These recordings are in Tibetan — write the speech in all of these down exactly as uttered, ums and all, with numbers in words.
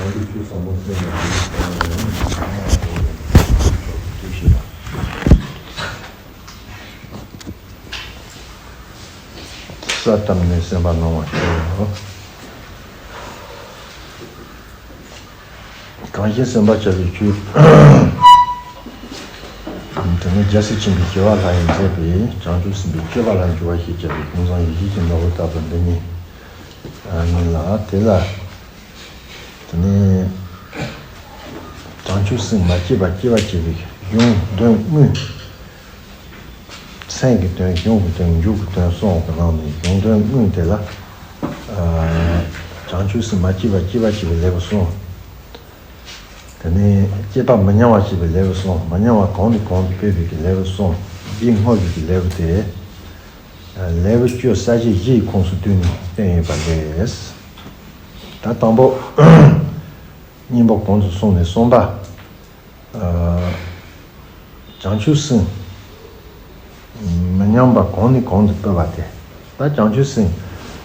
ས་བཏབ་ནས་སེམས་པ་སྣང་བ་ཞིག་ཡོད། གང་ཞིག་སེམས་པ་བྱ་བའི་ཆོས། དེ་ནས་རྒྱལ་སྲས་ཆེན་པོའི་སྐྱེ་བ་ལྷ་ཡིས་མཛད་པའི་བྱང་ཆུབ་སེམས་དཔའི་སྤྱོད་པ་ལ་འཇུག་པ་ཞེས་བྱ་བའི་ཀུན་བཟང་ཡེ་ཤེས་ཀྱི་ནོར་བུ་ལྟ་བུ་འདི་ཉིད་ཡིན་ལ། དེ་ལ་དེ་ནས་བྱང་ཆུབ་སེམས་མ་སྐྱེས་པ་སྐྱེ་བར་བྱེད་པའི་གཞུང་དོན་དངོས། མཚན་གྱི་དོན། གཞུང་གི་དོན། མཇུག་གི་དོན་གསུམ་གྱི་ནང་ནས་གཞུང་དོན་དངོས་དེ་ལ། ཨ། བྱང་ཆུབ་སེམས་མ་སྐྱེས་པ་སྐྱེ་བར་བྱེད་པའི་ལེའུ་གསུམ། དེ་ནས་སྐྱེས་པ་མི་ཉམས་པར་བྱེད་པའི་ལེའུ་གསུམ། མི་ཉམས་པ་གོང་ནས་གོང་དུ་སྤེལ་བའི་གི་ལེའུ་གསུམ། འདིའི་སྔོན་གྱི་གི་ལེའུ་དེ། ལེའུ་བཅུ་ས་བཅད་བཞི་ཡི་ཁོངས་སུ་བསྡུས་ནས་བསྟན་ཡོད་པ་ལས། ད་དང་པོ་སྙིང་པོ་གོང་དུ་སོང་ནས་གསུམ་པ། ཨ། བྱང་ཆུབ་སེམས་མི་ཉམས་པ་གོང་ནས་གོང་དུ་སྤེལ་བ་དེ། ད་བྱང་ཆུབ་སེམས་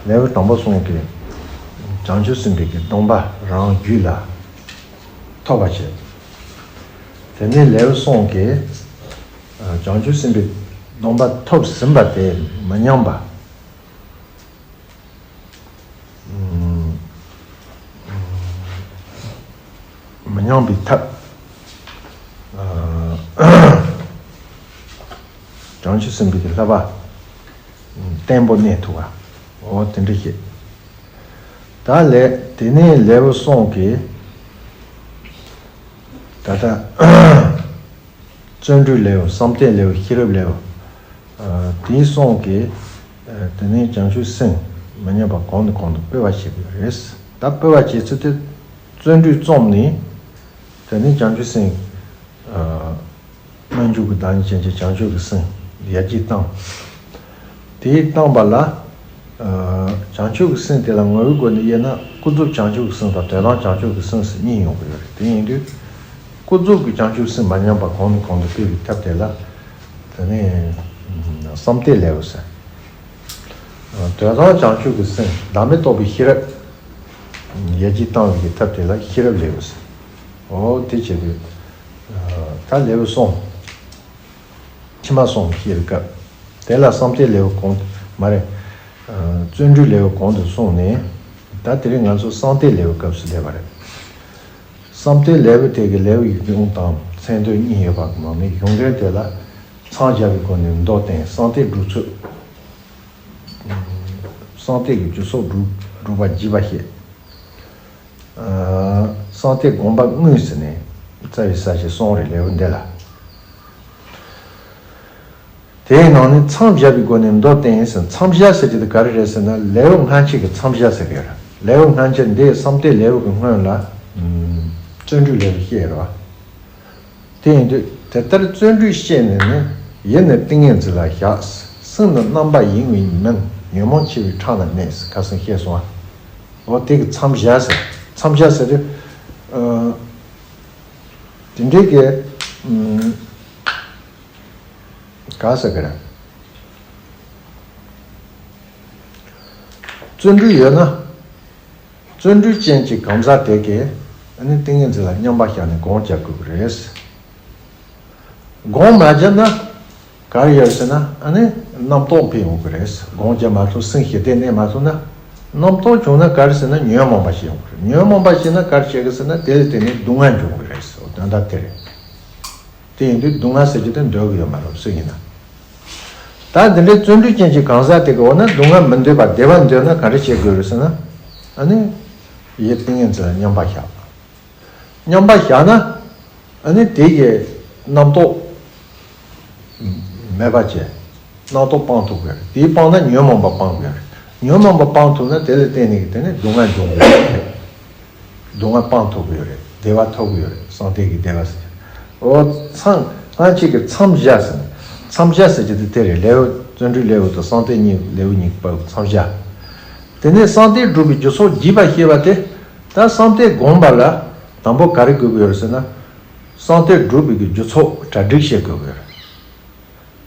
ལེའུ་དང་པོ་གསུམ་གྱི་བྱང་ཆུབ་སེམས་དཔའི་གི་སྡོམ་པ་རང་རྒྱུད་ལ་ཐོབ་པར་བྱེད། དེ་ནས་ལེའུ་གསུམ་གྱི་ཨ། བྱང་ཆུབ་སེམས་དཔའི་སྡོམ་པ་ཐོབ་ཟིན་པ་དེ་མི་ཉམས་པ། མི་ཉམས་པའི་ཐབས། བྱང་ཆུབ་སེམས་དཔའི་བསླབ་པ་བརྟན་པོ་གནས་ཐུབ་པ། འོ་དེ་འདྲ་བཤད། ད་ལས་དེ་ནས་ལེའུ་གསུམ་གྱི་ད་ལྟ། བརྩོན་འགྲུས་ལེའུ། བསམ་གཏན་ལེའུ། ཤེས་རབ་ལེའུ། ཨ། དེའི་གསུམ་གྱི། ཨ། དེ་ནས་བྱང་ཆུབ་སེམས་མི་ཉམས་པ་གོང་ནས་གོང་དུ་སྤེལ་བར་བྱེད་དགོས་རེད། ད་སྤེལ་བར་བྱེད་ཚུལ་དེ། བརྩོན་འགྲུས་རྩོམ་ནས། དེ་ནས་བྱང་ཆུབ་སེམས། ཨ། སྨོན་འཇུག་གི་བདག་ཉིད་ཅན་གྱི་བྱང་ཆུབ་ཀྱི་སེམས་ཡར་རྒྱས་བཏང་། དེའི་བཏང་བ་ལ། ཨ། བྱང་ཆུབ་ཀྱི་སེམས་དེ་ལ་ངོ་བོའི་སྒོ་ནས་དབྱེ་ན་ཀུན་རྫོབ་བྱང་ཆུབ་ཀྱི་སེམས་དང་དོན་དམ་བྱང་ཆུབ་ཀྱི་སེམས་སུ་གཉིས་ཡོང་གི་ཡོད་རེད། དེ་ཡིན་དུས། ཀུན་རྫོབ་ཀྱི་བྱང་ཆུབ་སེམས་མ་ཉམས་པ་གོང་ནས་གོང་དུ་སྤེལ་བའི་ཐབས་དེ་ལ། དེ་ནས་བསམ་གཏན་ལེའུ་ཟེར། དོན་དམ་བྱང་ཆུབ་ཀྱི་སེམས་བདག་མེད་རྟོགས་པའི་ཤེས་རབ་ཡར་རྒྱས་བཏང་བའི་ཐབས་དེ་ལ་ཤེས་རབ་ལེའུ་ཟེར། འོ་དེ་བྱེད་དུས། ད་ལེའུ་གསུམ། ཕྱི་མ་གསུམ་བཤད་པའི་སྐབས། དེ་ལ་བསམ་གཏན་ལེའུ་གོང་། མ་རེད། བརྩོན་འགྲུས་ལེའུ་གོང་དུ་སོང་ནས། ད་དེ་རིང་ང་ཚོ་བསམ་གཏན་ལེའུ་སྐབས་སུ་སླེབས་པ་རེད། བསམ་གཏན་ལེའུ་དེ་གི་ལེའུ་ཡི་གཞུང་དང་མཚན་དོན་གཉིས་ཡོད་པ་གི་ནང་ནས་གཞུང་དོན་དེ་ལ་མཚམས་སྦྱར་བའི་སྒོ་ནས་མདོ་བསྟན། བསམ་གཏན་སྒྲུབ་ཚུལ། བསམ་གཏན་གྱི་རྒྱུ་ཚོགས་སྒྲུབ་སྒྲུབ་པ་བགྱིས་པ་བཤད། བསམ་གཏན་སྒོམ་པ་དངོས་ཟེར་ནས་རྩ་བའི་ས་བཅད་གསུམ་རེད། ལེའུ་འདི་ལ། དེའི་ནང་ནས་མཚམས་སྦྱར་བའི་སྒོ་ནས་མདོ་བསྟན་ཟེར། མཚམས་སྦྱར་ཟེར་གྱི་དེ་ག་རེ་རེད་ཟེར་ན། ལེའུ་སྔ་ཕྱི་གི་མཚམས་སྦྱར་ཟེར་གྱི་ཡོད་རེད། ལེའུ་སྔ་ཕྱི་འདི་བསམ་གཏན་ལེའུ་གི་སྔོན་ལ་བརྩོན་འགྲུས་ལེའུ་བཤད་ཡོད་རེད་བ། དེ་ཡིན་དུས་དེ་ལྟར་བརྩོན་འགྲུས་བཤད་ནས་ནི། ཡིད་ནི་ཏིང་ངེ་འཛིན་ལ་བཞག། སེམས་ནི་རྣམ་པར་གཡེང་བས་མིན། ཉོན་མོངས་འཆི་བའི་ཁྲག་ན་གནས། ཁ་སང་བཤད་སོང་ཨ། འོ་དེ་གི་མཚམས་སྦྱར་ཟེར། མཚམས་སྦྱར་ཟེར་དུས། ཨ། དེ་འདྲའི་གི། ཨམ། ག་ཟེར་གི་རེད། བརྩོན་འགྲུས་ཡོད་ན། བརྩོན་འགྲུས་ཅན་གྱི་གང་ཟག་དེ་གས་ཨ་ནི་ཏིང་ངེ་འཛིན་ལ་མཉམ་པར་བཞག་ནས་སྒོམ་རྒྱག་དགོས་ཀྱི་རེད། སྒོམ་མ་བརྒྱབ་ན་ག་རེ་ཡོད་ཟེར་ན། ཨ་ནི་རྣམ་རྟོག་འཕེལ་ཡོང་གི་རེད། སྒོམ་བརྒྱབ་མ་ཐུབ། སེམས་ཞི་བདེ་གནས་མ་ཐུབ་ན། རྣམ་རྟོག་བྱུང་ན་ག་རེ་ཟེར་ན་ཉོན་མོངས་པ་ཞིག་ཡོང་གི་རེད། ཉོན་མོངས་པ་ཞིག་ན་ག་རེ་བྱེད་ཀྱི་ཟེར་ན། དེ་ལས་དེ་ནི་སྡུག་བསྔལ་འབྱུང་གི་རེད། དོན་དག་དེ་རེད། དེ་ཡིན་དུས་སྡུག་བསྔལ་ཟེར་རྒྱུ་དེ་འདོད་ཀྱི་ཡོད་མ་རེད། སུ་ཡིན་ན། ད་འདི་འདྲའི་བརྩོན་འགྲུས་ཅན་གྱི་གང་ཟག་དེ་གི་འོག་ན་སྡུག་བསྔལ་མི་འདོད་པ་བདེ་བ་འདོད་ན་ག་འདྲ་བྱེད་དགོས་རེད་ཟེར་ན། ཨ་ནི་ཡིད་ཏིང་ངེ་འཛིན་ལ་མཉམ་པར་བཞག། མཉམ་པར་བཞག་ན་ཨ་ནི་དེ་གི་རྣམ་རྟོག་མེད་པ་བྱས། རྣམ་རྟོག་སྤང་ཐུབ་དགོས་རེད། དེ་སྤངས་ན་ཉོན་མོངས་པ་སྤང་དགོས་རེད། ཉོན་མོངས་པ་སྤང་ཐུབ་ན་དེ་ལ་བརྟེན་ནས་དེ་ནི་སྡུག་བསྔལ་འབྱུང་དགོས་རེད། སྡུག་བསྔལ་སྤང་ཐུབ་ཀྱི་ཡོད་རེད། བདེ་བ་ཐོབ་ཀྱི་ཡོད་རེད། བསམ་གཏན་གྱི་བདེ་བ་ཟེར། འོ་མཚམས་སྔ་ཕྱི་གི་མཚམས་སྦྱར་ཟེར་ན། མཚམས་སྦྱར་ཟེར་གྱི་དེ་དེ་རེད། ལེའུ་བརྩོན་འགྲུས་ལེའུ་དང་བསམ་གཏན་གཉིས། ལེའུ་གཉིས་པོ་མཚམས་སྦྱར། དེ་ནས་བསམ་གཏན་སྒྲུབ་པའི་རྒྱུ་ཚོགས་བགྱིས་པ་ཞེས་པ་དེ། ད་བསམ་གཏན་སྒོམ་པ་ལ་དང་པོ་ག་རེ་དགོས་ཀྱི་ཡོད་རེད་ཟེར་ན། བསམ་གཏན་སྒྲུབ་པའི་གི་རྒྱུ་ཚོགས་གྲ་སྒྲིག་བྱེད་དགོས་ཀྱི་ཡོད་རེད།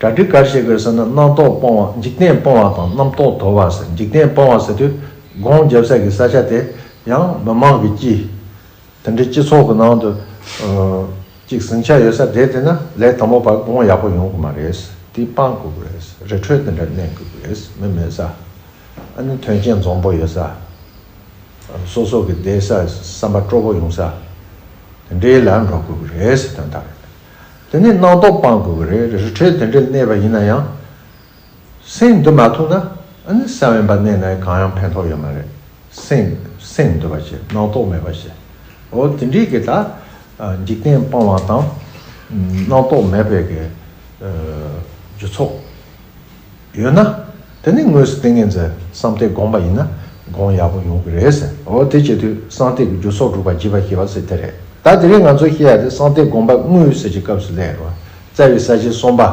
གྲ་སྒྲིག་ག་རེ་བྱེད་དགོས་ཟེར་ན། རྣམ་རྟོག་སྤོང་བ། འཇིག་རྟེན་སྤོང་བ་དང་རྣམ་རྟོག་དོར་བ་ཟེར། འཇིག་རྟེན་སྤོང་བ་ཟེར་དུས་སྒོམ་རྒྱབ་ས་གི་ས་ཆ་དེ་ཡང་མི་མང་གི་དཀྱིལ། དེ་འདྲའི་སྤྱི་ཚོགས་ཀྱི་ནང་དུ་ཨ་གཅིག་ཟིང་ཆ་ཡོད་ས་བསྡད་དེ་ན་ལས་དང་པོ་བར་དགོངས་ཡག་པོ་ཡོང་གི་མ་རེད། དེ་སྤང་དགོས་ཀྱི་རེད། རི་ཁྲོད་དེ་འདྲ་གནས་དགོས་ཀྱི་རེད། མི་མེད་ས། ཨ་ནི་ཐོན་སྐྱེད་འཛོམས་པོ་ཡོད་ས། སོ་སོ་གི་བསྡད་ས་བསམ་པ་སྤྲོ་པོ་ཡོང་ས། དེ་འདྲའི་ལ་འགྲོ་དགོས་ཀྱི་རེད་ཟེར་དོན་དག་རེད། དེ་ནས་རྣམ་རྟོག་སྤང་དགོས་ཀྱི་རེད། རི་ཁྲོད་དེ་འདྲའི་གནས་པ་ཡིན་ན་ཡང་། སེམས་འདུལ་མ་ཐུབ་ན་ཨ་ནི་ས་བོན་པ་གནས་ན་གང་ཡང་ཕན་ཐོགས་ཡོད་མ་རེད། སེམས་སེམས་འདུལ་བ་བྱེད། རྣམ་རྟོག་མེད་པ་བྱེད། འོ་དེ་འདྲའི་གི་ད་འཇིག་རྟེན་སྤང་བ་དང་རྣམ་རྟོག་མེད་པའི་གི་རྒྱུ་ཚོགས་ཡོད་ན། དེ་ནི་དངོས་སུ་ཏིང་ངེ་འཛིན་བསམ་གཏན་བསྒོམས་པ་ཡིན་ན་སྒོམ་ཡག་པོ་ཡོང་གི་རེད་ཟེར། འོ་དེ་བྱེད་དུས་བསམ་གཏན་གྱི་རྒྱུ་ཚོགས་སྒྲུབ་པ་བགྱིས་པ་ཞེས་པ་ཟེར་དེ་རེད། ད་དེ་རིང་ང་ཚོ་བཤད་ཡ་དེ་བསམ་གཏན་བསྒོམ་པ་དངོས་ཟེར་གྱི་སྐབས་སུ་སླེབས་རོ། རྩ་བའི་ས་བཅད་གསུམ་པ།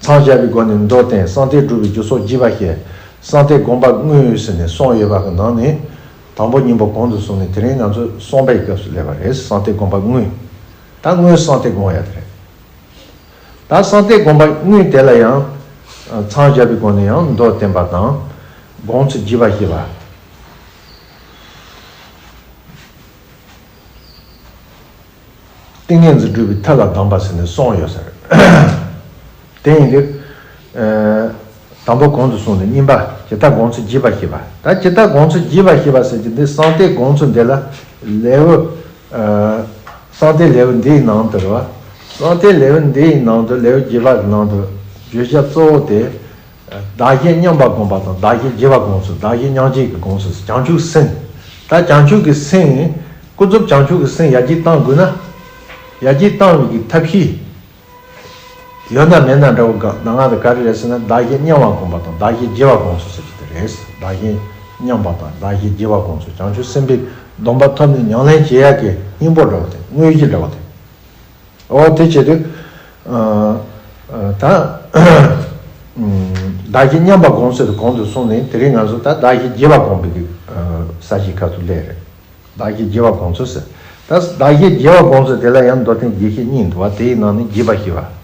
མཚམས་བཞག་པའི་སྒོ་ནས་མདོར་བསྟན། བསམ་གཏན་སྒྲུབ་པའི་རྒྱུ་ཚོགས་བགྱིས་པ་ཞེས་བསམ་གཏན་བསྒོམ་པ་དངོས་ཟེར་ནས་གསུངས་ཡོད་པ་གི་ནང་ནས། དང་པོ་གཉིས་པོ་གོང་དུ་སོང་ནས་དེ་རིང་ང་ཚོ་གསུམ་པའི་སྐབས་སུ་སླེབས་པ་རེད། བསམ་གཏན་བསྒོམ་པ་དངོས། ད་དངོས་བསམ་གཏན་བསྒོམ་ཡ་དེ་རེད། ད་བསམ་གཏན་བསྒོམ་པ་དངོས་དེ་ལ་ཡང་མཚམས་བཞག་པའི་སྒོ་ནས་ཡང་མདོར་བསྟན་པ་དང་། སྒོམ་ཚུལ་བགྱིས་པ་ཞེས་པ། ཏིང་ངེ་འཛིན་སྒྲུབ་པའི་ཐབས་ལ་གདམས་པ་ཟེར་ནས་གསུངས་ཡོད་ས་རེད། དེ་ཡིན་དུས། ཨ་དང་པོ་གོང་དུ་སོང་ནས་གཉིས་པ་ཇི་ལྟར་སྒོམ་ཚུལ་བགྱིས་པ་ཞེས་པ། ད་ཇི་ལྟར་སྒོམ་ཚུལ་བགྱིས་པ་ཞེས་པ་ཟེར་གྱི་འདི་བསམ་གཏན་སྒོམ་ཚུལ་འདི་ལ་ལེའུ། ཨ་བསམ་གཏན་ལེའུ་འདིའི་ནང་དུ་རེད་བ། བསམ་གཏན་ལེའུ་འདིའི་ནང་དུ་ལེའུ་བརྒྱད་པ་གི་ནང་དུ་བརྗོད་བྱ་གཙོ་བོ་དེ། བདག་གཞན་མཉམ་པར་བསྒོམ་པ་དང་བདག་གཞན་བརྗེ་བར་བསྒོམ་ཚུལ། བདག་གཞན་མཉམ་བརྗེ་གི་སྒོམ་ཚུལ། བྱང་ཆུབ་སེམས། ད་བྱང་ཆུབ་ཀྱི་སེམས། ཀུན་རྫོབ་བྱང་ཆུབ་ཀྱི་སེམས་ཡར་རྒྱས་གཏང་དགོས་ན། ཡར་རྒྱས་གཏང་བའི་གི་ཐབས་ཤེས་ཡོད་ན་མེད་ན་འདྲ་བོ་ག་ད་ང་དང་ག་རེ་རེད་ཟེར་ན། བདག་གཞན་མཉམ་པར་བསྒོམ་པ་དང་བདག་གཞན་བརྗེ་བར་བསྒོམ་ཚུལ་ཟེར་གྱི་དེ་རེད། བདག་གཞན་མཉམ་པ་དང་བདག་གཞན་བརྗེ་བར་བསྒོམ་ཚུལ། བྱང་ཆུབ་སེམས་དཔའི་སྡོམ་པ་ཐོབ་ནས་ཉམས་ལེན་བྱེད་ཡག་གི་སྙིང་པོ་འདྲ་བོ་དེ། དངོས་གཞི་འདྲ་བོ་དེ། འོ་དེ་བྱེད་དུས། ཨ་ཨ་ད་ཨ་བདག་གཞན་མཉམ་པར་བསྒོམ་ཚུལ་དུ་གོང་དུ་སོང་ནས་དེ་རིང་ང་ཚོ་ད་བདག་གཞན་བརྗེ་བར་བསྒོམ་པའི་གི་ཨ་ས་གཞིའི་ཁ་ཐུག་ལས་རེད། བདག་གཞན་བརྗེ་བར་བསྒོམ་ཚུལ་ཟེར། ད་བདག་གཞན་བརྗེ་བར་བསྒོམ་ཚུལ་དེ་ལ་ཡང་མདོར་བསྟན་རྒྱས་བཤད་གཉིས་འདུག་བ། དེའི་ནང་ནས་བརྒྱད་པ་ཞེས་པ།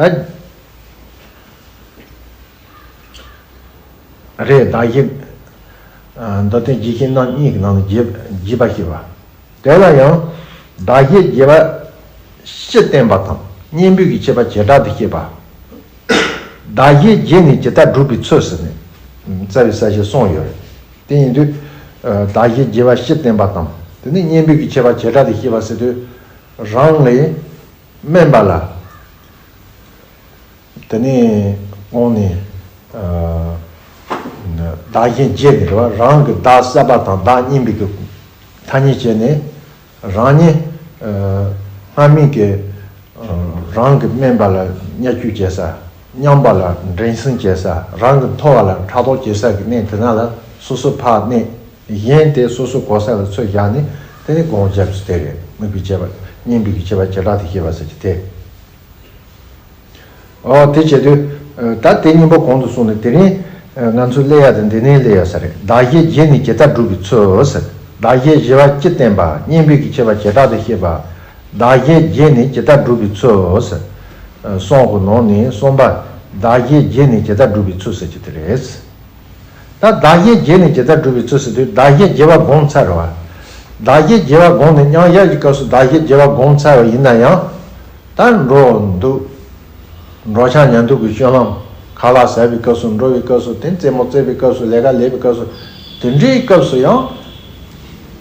ད། རེད། བདག་གཞན། ཨ་མདོར་བསྟན་རྒྱས་བཤད་རྣམ་གཉིས་ཀྱི་ནང་ནས་བརྒྱད་བརྒྱད་པ་ཞེས་པ། དེ་ལ་ཡང་། བདག་གཞན་བརྗེ་བ་སྤྱི་བསྟན་པ་དང་གཉེན་པོའི་གི་ཁྱད་པར་བྱེ་བྲག་ཏུ་བཤད་པ། བདག་གཞན་བརྗེས་ནས་ཇི་ལྟར་སྒྲུབ་པའི་ཚུལ་ཟེར་ནས། རྩ་བའི་ས་བཅད་གསུངས་ཡོད་རེད། དེ་ཡིན་དུས། ཨ་བདག་གཞན་བརྗེ་བ་སྤྱི་བསྟན་པ་དང་དེ་ནས་གཉེན་པོའི་གི་ཁྱད་པར་བྱེ་བྲག་ཏུ་བཤད་པ་ཟེར་དུས། རང་ལས་དམན་པ་ལ། དེ་ནས་དབང་ནས། ཨ་བདག་གཞན་བརྗེས་ནས་རེད་བ། རང་གི་བདག་གསར་པ་དང་བདག་རྙིང་པའི་གི་ཐ་སྙད་བྱས་ནས། རང་ཉིད་ཨ་སྔ་མའི་གི་ཨ་རང་གི་དམན་པ་ལ་བརྙས་བཅོས་བྱེད་ས། མཉམ་པ་ལ་འགྲན་སེམས་བྱེད་ས། རང་གི་མཐོ་བ་ལ་ཕྲག་དོག་བྱེད་ས་གི་གནས་དེ་ན་ལ་སོ་སོ་ཕར་གནས། གཞན་དེ་སོ་སོ་གོ་ས་ལ་ཚུར་བཞག་ནས་དེ་ནས་སྒོམ་རྒྱབ་ཚུལ་དེ་རེད། དམིགས་པའི་ཁྱད་པར་གཉེན་པོའི་གི་ཁྱད་པར་བྱེ་བྲག་ཏུ་བཤད་པ་ཟེར་གྱི་དེ། ཨོ་དེ་བྱེད་དུས། ཨ་ད་དེ་གཉིས་པོ་གོང་དུ་སོང་ནས་དེ་རིང་ཨ་ང་ཚོ་སླེབས་ཡ་དེ་འདི་ནས་སླེབས་ཡ་ས་རེད། བདག་གཞན་བརྗེས་ནས་ཇི་ལྟར་སྒྲུབ་པའི་ཚུལ་ཟེར། བདག་གཞན་བརྗེ་བ་སྤྱི་བསྟན་པ། གཉེན་པོའི་གི་ཁྱད་པར་བྱེ་བྲག་ཏུ་བཤད་པ། བདག་གཞན་བརྗེས་ནས་ཇི་ལྟར་སྒྲུབ་པའི་ཚུལ་ཟེར། ཨ་གསུམ་གི་ནང་ནས་གསུམ་པ། བདག་གཞན་བརྗེས་ནས་ཇི་ལྟར་སྒྲུབ་པའི་ཚུལ་ཟེར་གྱི་དེ་རེད། ད་བདག་གཞན་བརྗེས་ནས་ཇི་ལྟར་སྒྲུབ་པའི་ཚུལ་ཟེར་དུས་བདག་གཞན་བརྗེ་བ་བསྒོམས་ཚར་བ། བདག་གཞན་བརྗེ་བ་བསྒོམས་ནས་མཉམ་བཞག་གི་སྐབས་སུ་བདག་གཞན་བརྗེ་བ་བསྒོམས་ཚར་བ་ཡིན་ན་ཡང་། ད་འགྲོ་འདུག་འགྲོ་འཆག་ཉལ་འདུག་གི་སྤྱོད་ལམ། ཁ་ལག་ཟ་བའི་སྐབས་སུ། འགྲོ་བའི་སྐབས་སུ། དེ་རྩེད་མོ་རྩེ་བའི་སྐབས་སུ། ལས་ཀ་ལས་པའི་སྐབས་སུ། དེ་འདྲའི་སྐབས་སུ་ཡང་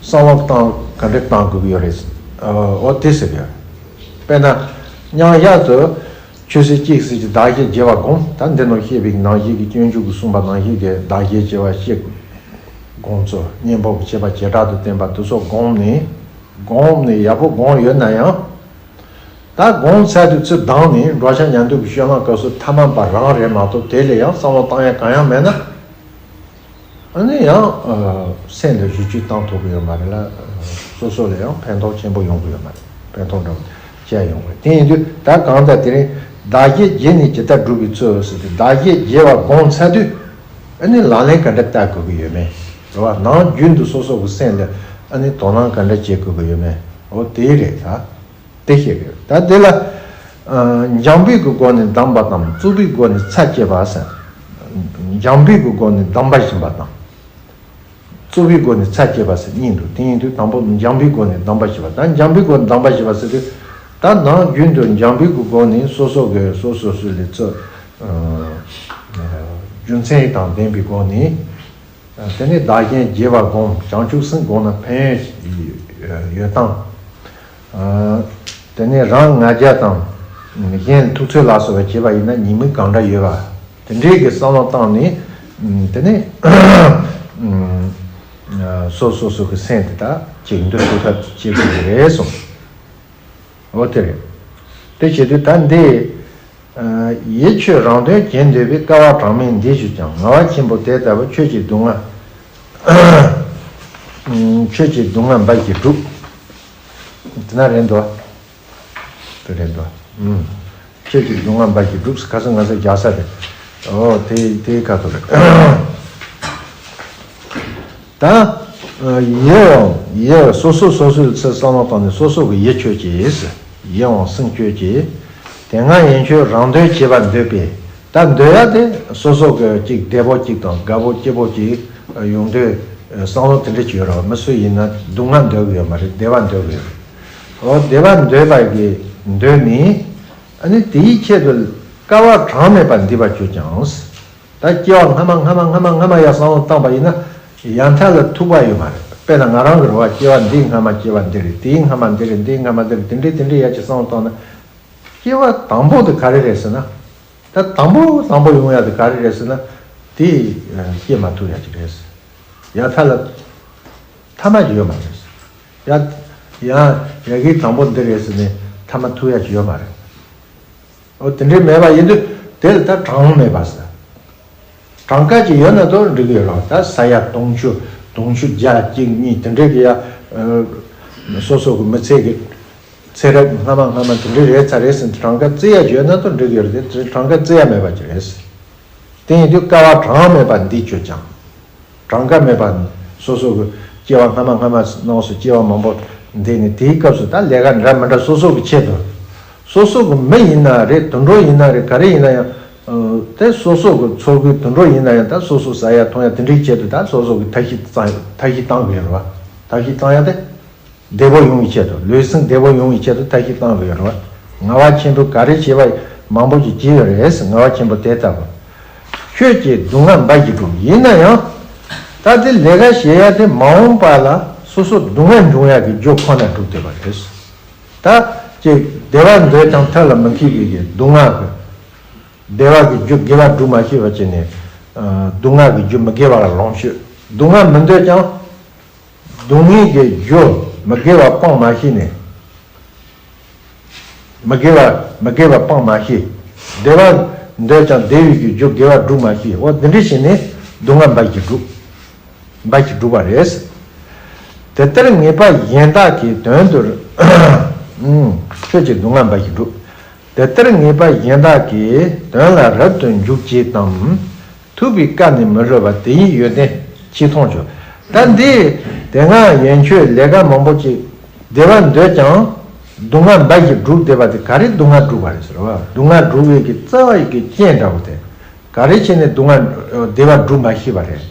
བསམ་བློ་བཏང་ག་འདྲ་བཏང་དགོས་ཀྱི་ཡོད་རེད། འོ་དེ་ཟེར་གི་ཡོད། དཔེར་ན། མཉམ་བཞག་ཏུ། ཆོས་སྲིད་གཅིག་སྲིད་ཀྱི་བདག་གཞན་བརྗེ་བ་བསྒོམ། ད་འདི་ནང་བཤད་པའི་ནང་བཞིན་གྱི་སྤྱོད་འཇུག་གིས་གསུངས་པ་ནང་བཞིན་གྱི་བདག་གཞན་བརྗེ་བ་སྤྱི་བསྒོམ་ཚུལ། གཉེན་པོ་གི་ཁྱད་པར་བྱེ་བྲག་ཏུ་བསྟན་པ་དེ་ཚོ་བསྒོམས་ནས། བསྒོམས་ནས་ཡག་པོ་བསྒོམས་ཡོད་ན་ཡང་། ད་བསྒོམས་ཚར་དུས་ཚུར་ལྡང་ནས་འགྲོ་འཆག་ཉལ་འདུག་གི་སྤྱོད་ལམ་སྐབས་སུ་ཐ་མལ་པ་རང་རེད་མ་གཏོགས་དེ་ལས་ཡང་བསམ་བློ་བཏང་ཡ་གང་ཡང་མེད་ན། ཨ་ནི་ཡང་ཨ་སེམས་ལ་གཞི་བཅོལ་བཏང་ཐུབ་ཀྱི་ཡོད་མ་རེད་ལ། ཨ་སོ་སོ་ལ་ཡང་ཕན་ཐོགས་ཆེན་པོ་ཡོང་གི་ཡོད་མ་རེད། ཕན་ཐོགས་འདྲ་བོ་ཅི་ཡང་ཡོང་གི་རེད། དེ་ཡིན་དུས་ད་གང་ལྟར་དེ་རིང་བདག་གཞན་བརྗེས་ནས་ཇི་ལྟར་སྒྲུབ་པའི་ཚུལ་ཟེར་ཏེ། བདག་གཞན་བརྗེ་བ་བསྒོམས་ཚར་དུས་ཨ་ནི་ལག་ལེན་ག་འདྲ་བསྟར་དགོས་ཀྱི་ཡོད་མེད་རེད་བ། ནམ་རྒྱུན་དུ་སོ་སོ་གི་སེམས་ལ་ཨ་ནི་དོ་སྣང་ག་འདྲ་བྱེད་དགོས་ཀྱི་ཡོད་མེད། འོ་དེ་རེད་ད། དེ་བཤད་ཀྱི་ཡོད། ད་དེ་ལ་ཨ་འཇམ་པོའི་གི་སྒོ་ནས་གདམས་པ་དང་རྩུབ་པོའི་སྒོ་ནས་ཚར་བཅད་པ་ཟེར། འཇམ་པོའི་གི་སྒོ་ནས་གདམས་པ་བྱིན་པ་དང་། རྩོལ་བའི་སྒོ་ནས་ཚར་བཅད་པ་ཟེར་གཉིས་འདུག་དེ་ཡིན་དུས་དང་པོ་འཇམ་པའི་སྒོ་ནས་སྡོམ་པ་བྱེད་པ། ད་འཇམ་པའི་སྒོ་ནས་སྡོམ་པ་བྱེད་པ་ཟེར་དུས། ད་ནམ་རྒྱུན་དུ་འཇམ་པའི་སྒོ་ནས་སོ་སོ་གི་སོ་སོ་སོ་ལས་ཚོ། རྒྱུ་མཚན་དང་ལྡན་པའི་སྒོ་ནས། དེ་ནས་བདག་གཞན་བརྗེ་བ་སྒོམ། བྱང་ཆུབ་སེམས་སྒོམ་ན་ཕན་ཡོན་ཡོད་དང་། དེ་ནས་རང་ང་རྒྱལ་དང་། གཞན་ཐུབ་ཚོད་ལ་སོགས་པ་བྱེད་པ་ཡིན་ན་ཉེས་དམིགས་གང་འདྲ་ཡོད་པ། དེ་འདྲའི་གི་བསམ་བློ་བཏང་ནས། དེ་ནས་སོ་སོ་སོ་གི་སེམས་དེ་དག་ཅིག་འདུལ་ཐུབ་ཐབས་བྱེད་དགོས་ཀྱི་རེད་གསུངས། འོ་དེ་རེད། དེ་བྱེད་དུས་ད་འདི། ཡིད་ཆོས་རང་དོན་བྱེད་འདོད་པའི། དཀའ་བ་གྲངས་མེད་འདི་ཞུ་ཀྱང་། ངལ་བ་ཆེན་པོ་དེ་ལྟ་བུ། ཆོས་ཀྱི་སྡུག་བསྔལ། ཆོས་ཀྱི་སྡུག་བསྔལ་འབའ་ཞིག་བསྒྲུབ། དེ་ན་རེད་འདུག་དེ་རེད་འདུག་ཆོས་ཀྱི་སྡུག་བསྔལ་འབའ་ཞིག་བསྒྲུབ། ཁ་སང་ང་ཚོ་རྒྱག་ས་རེད། ཨོ་དེ་དེའི་ཁ་ཐུག་རེད། ད། ཡིད་འོང་ཡིད། སོ་སོ་སོ་སོའི་ཚེ་བསམ་བློ་བཏང་ནས་སོ་སོ་གི་ཡིད་ཆོས་ཀྱི། ཡིད་འོང་སེམས་ཆོས་ཀྱི། དེ་སྔ་ཡན་ཆོད་རང་དོན་བྱེད་པར་འདོད་པས། ད་འདོད་ཡ་དེ་སོ་སོ་གི་ཅིག་བདེ་པོ་ཅིག་དང་དགའ་པོ་སྐྱིད་པོ་ཅིག་ཡོང་དུས་བསམ་བློ་དེ་འདྲ་ཅིག་ཡོད་རེད་བ། མི་སུ་ཡིན་ན་སྡུག་བསྔལ་འདོད་གི་ཡོད་མ་རེད། བདེ་བ་འདོད་གི་ཡོད་རེད། འོ་བདེ་བ་འདོད་པ་གི་འདོད་ནི། ཨ་ནི་དེའི་ཆེད་དུ་དཀའ་བ་གྲངས་མེད་པ་འདི་བ་བྱོས་ཀྱང་། ད་སྐྱེ་བ་སྔ་མ་སྔ་མ་སྔ་མ་སྔ་མ་ཡར་བསམ་བློ་བཏང་པ་ཡིན་ན། ཡང་མཐའ་ལ་ཐུག་པ་ཡོད་མ་རེད། དཔེར་ན་ང་རང་གི་རེད་བ། སྐྱེ་བ་འདིའི་སྔ་མ་སྐྱེ་བ་འདི་རེད། དེའི་སྔ་མ་འདི་རེད། འདིའི་སྔ་མ་འདི་རེད། དེ་འདྲས་དེ་འདྲས་ཡར་ཅིག་བསམ་བློ་བཏང་ན། སྐྱེ་བ་དང་པོ་དེ་ག་རེ་རེད་ཟེར་ན། ད་དང་པོ་དང་པོ་ཡོང་ཡ་དེ་ག་རེ་རེད་ཟེར་ན། དེ་སྐྱེ་མ་ཐུབ་ཡ་ཅིག་རེད། ཡང་མཐའ་ལ་ཐ་མ་ཅིག་ཡོད་མ་རེད། ཡ། ཡང་ཡ་གི་དང་པོ་འདི་རེད་ཟེར་ནས་ཐ་མ་ཐུག་ཡ་ཅིག་ཡོད་མ་རེད། འོ་དེ་འདྲའི་མེད་པ་ཡིན་དུས་དེ་ལ་ད་གྲངས་མེད་པ་ཟེར། གྲངས་ཀ་ཅིག་ཡོད་ན་དོ་འགྲིག་གི་ཡོད་རེད། ད་ས་ཡ་དུང་ཕྱུར་དུང་ཕྱུར་བརྒྱ་གཅིག་གཉིས་དེ་འདྲའི་གི་ཡ། སོ་སོ་གི་མི་ཚེ་གི་ཚེ་རབས་སྔ་མ་སྔ་མ་དེ་འདྲའི་རེད་ཚར་རེད་ཟེར་ནས་གྲངས་ཀ་བརྩི་ཡ་ཅིག་ཡོད་ན་དོ་འགྲིག་གི་ཡོད་རེད། དེ་གྲངས་ཀ་བརྩི་ཡ་མེད་པ་ཅིག་རེད། དེ་ཡིན་དུས་དཀའ་བ་གྲངས་མེད་པ་འདི་བྱོས་ཀྱང་། གྲངས་ཀ་མེད་པ། སོ་སོ་གི་སྐྱེ་བ་སྔ་མ་སྔ་མ་ནང་སོ་སྐྱེ་བ་མང་པོ་འདས་ནས་དེའི་སྐབས་སུ་ད་ལས་ཀ་འདྲ་མི་འདྲ་སོ་སོ་གི་ཆེད་དུ། སོ་སོ་གི་མི་ཡིན་ན་རེད། དུད་འགྲོ་ཡིན་ན་རེད། ག་རེ་ཡིན་ན་ཡང་། དེ་སོ་སོ་གི་ཚོགས་ཀྱི་དུད་འགྲོ་ཡིན་ན་ཡང་ད་སོ་སོ་ཟ་ཡ་འཐུང་ཡ་དེ་འདྲའི་ཆེད་དུ་ད་སོ་སོ་གི་ཐབས་ཤེས་བཏང་ཐབས་ཤེས་བཏང་དགོས་རེད་བ། ཐབས་ཤེས་བཏང་ཡ་དེ། བདེ་པོ་ཡོང་བའི་ཆེད་དུ། ལུས་སེམས་བདེ་པོ་ཡོང་བའི་ཆེད་དུ་ཐབས་ཤེས་བཏང་དགོས་རེད་བ། ངལ་བ་ཆེན་པོས་ག་རེ་བྱས་པ་མང་པོ་ཞིག་བྱས་ཡོད་རེད། ངལ་བ་ཆེན་པོ་དེ་ལྟ་བུ། ཆོས་ཀྱི་སྡུག་བསྔལ་འབའ་ཞིག་བསྒྲུབ། ཡིན་ན་ཡང་། ད་དེ་ལས་ཀ་བྱེད་ཡ་དེ་མ་འོངས་པ་ལ་སོ་སོ་སྡུག་བསྔལ་འབྱུང་ཡ་གི་རྒྱུ་ཁོ་ན་སྒྲུབ་བསྡད་པ་རེད། ད་ཅིག་བདེ་བ་འདོད་ཀྱང་ཐབས་ལ་མི་མཁས་པའི་གི་སྡུག་བསྔལ་གི། བདེ་བ་གི་རྒྱུ་དགེ་བ་སྒྲུབ་མ་ཤེས་པ་བྱས་ནས། སྡུག་བསྔལ་གི་རྒྱུ་མི་དགེ་བ་ལ་ལོངས་སྤྱོད། སྡུག་བསྔལ་མི་འདོད་ཀྱང་། སྡུག་བསྔལ་གྱི་རྒྱུ་མི་དགེ་བ་སྤང་མ་ཤེས་ནས། མི་དགེ་བ་མི་དགེ་བ་སྤང་མ་ཤེས། བདེ་བ་འདོད་ཀྱང་བདེ་བའི་གི་རྒྱུ་དགེ་བ་སྒྲུབ་མ་ཤེས། འོ་འདི་འདྲ་བྱས་ནས་སྡུག་བསྔལ་འབའ་ཞིག་སྒྲུབ། འབའ་ཞིག་སྒྲུབ་པ་རེད། དེ་ལྟར་ངེས་པ་གཞན་དག་གི་དོན་དུ། ཆོས་ཀྱི་སྡུག་བསྔལ་འབའ་ཞིག་སྒྲུབ། དེ་ལྟར་ངེས་པ་གཞན་དག་གི་དོན་ལ་རབ་ཏུ་འཇུག་ཅེས་དང་། ཐུབ་པའི་བཀའ་ནི་མི་སླུ་བ། དེ་ཡི་ཡོན་ཏན་ཆེས་མཐོང་ཆོས། ད་འདི་དེ་སྔ་ཡན་ཆོད་ལས་ཀ་མང་པོ་ཅིག་བདེ་བ་འདོད་ཀྱང་སྡུག་བསྔལ་འབའ་ཞིག་སྒྲུབ་བསྡད་པ་དེ་ག་རེ་སྡུག་བསྔལ་སྒྲུབ་པ་རེད་ཟེར་བ། སྡུག་བསྔལ་སྒྲུབ་པའི་གི་རྩ་བ་ཡི་གི་རྐྱེན་འདྲ་བོ་དེ་ག་རེ་བྱས་ནས་སྡུག་བསྔལ་བདེ་བ་སྒྲུབ་མ་ཤེས་པ་རེད།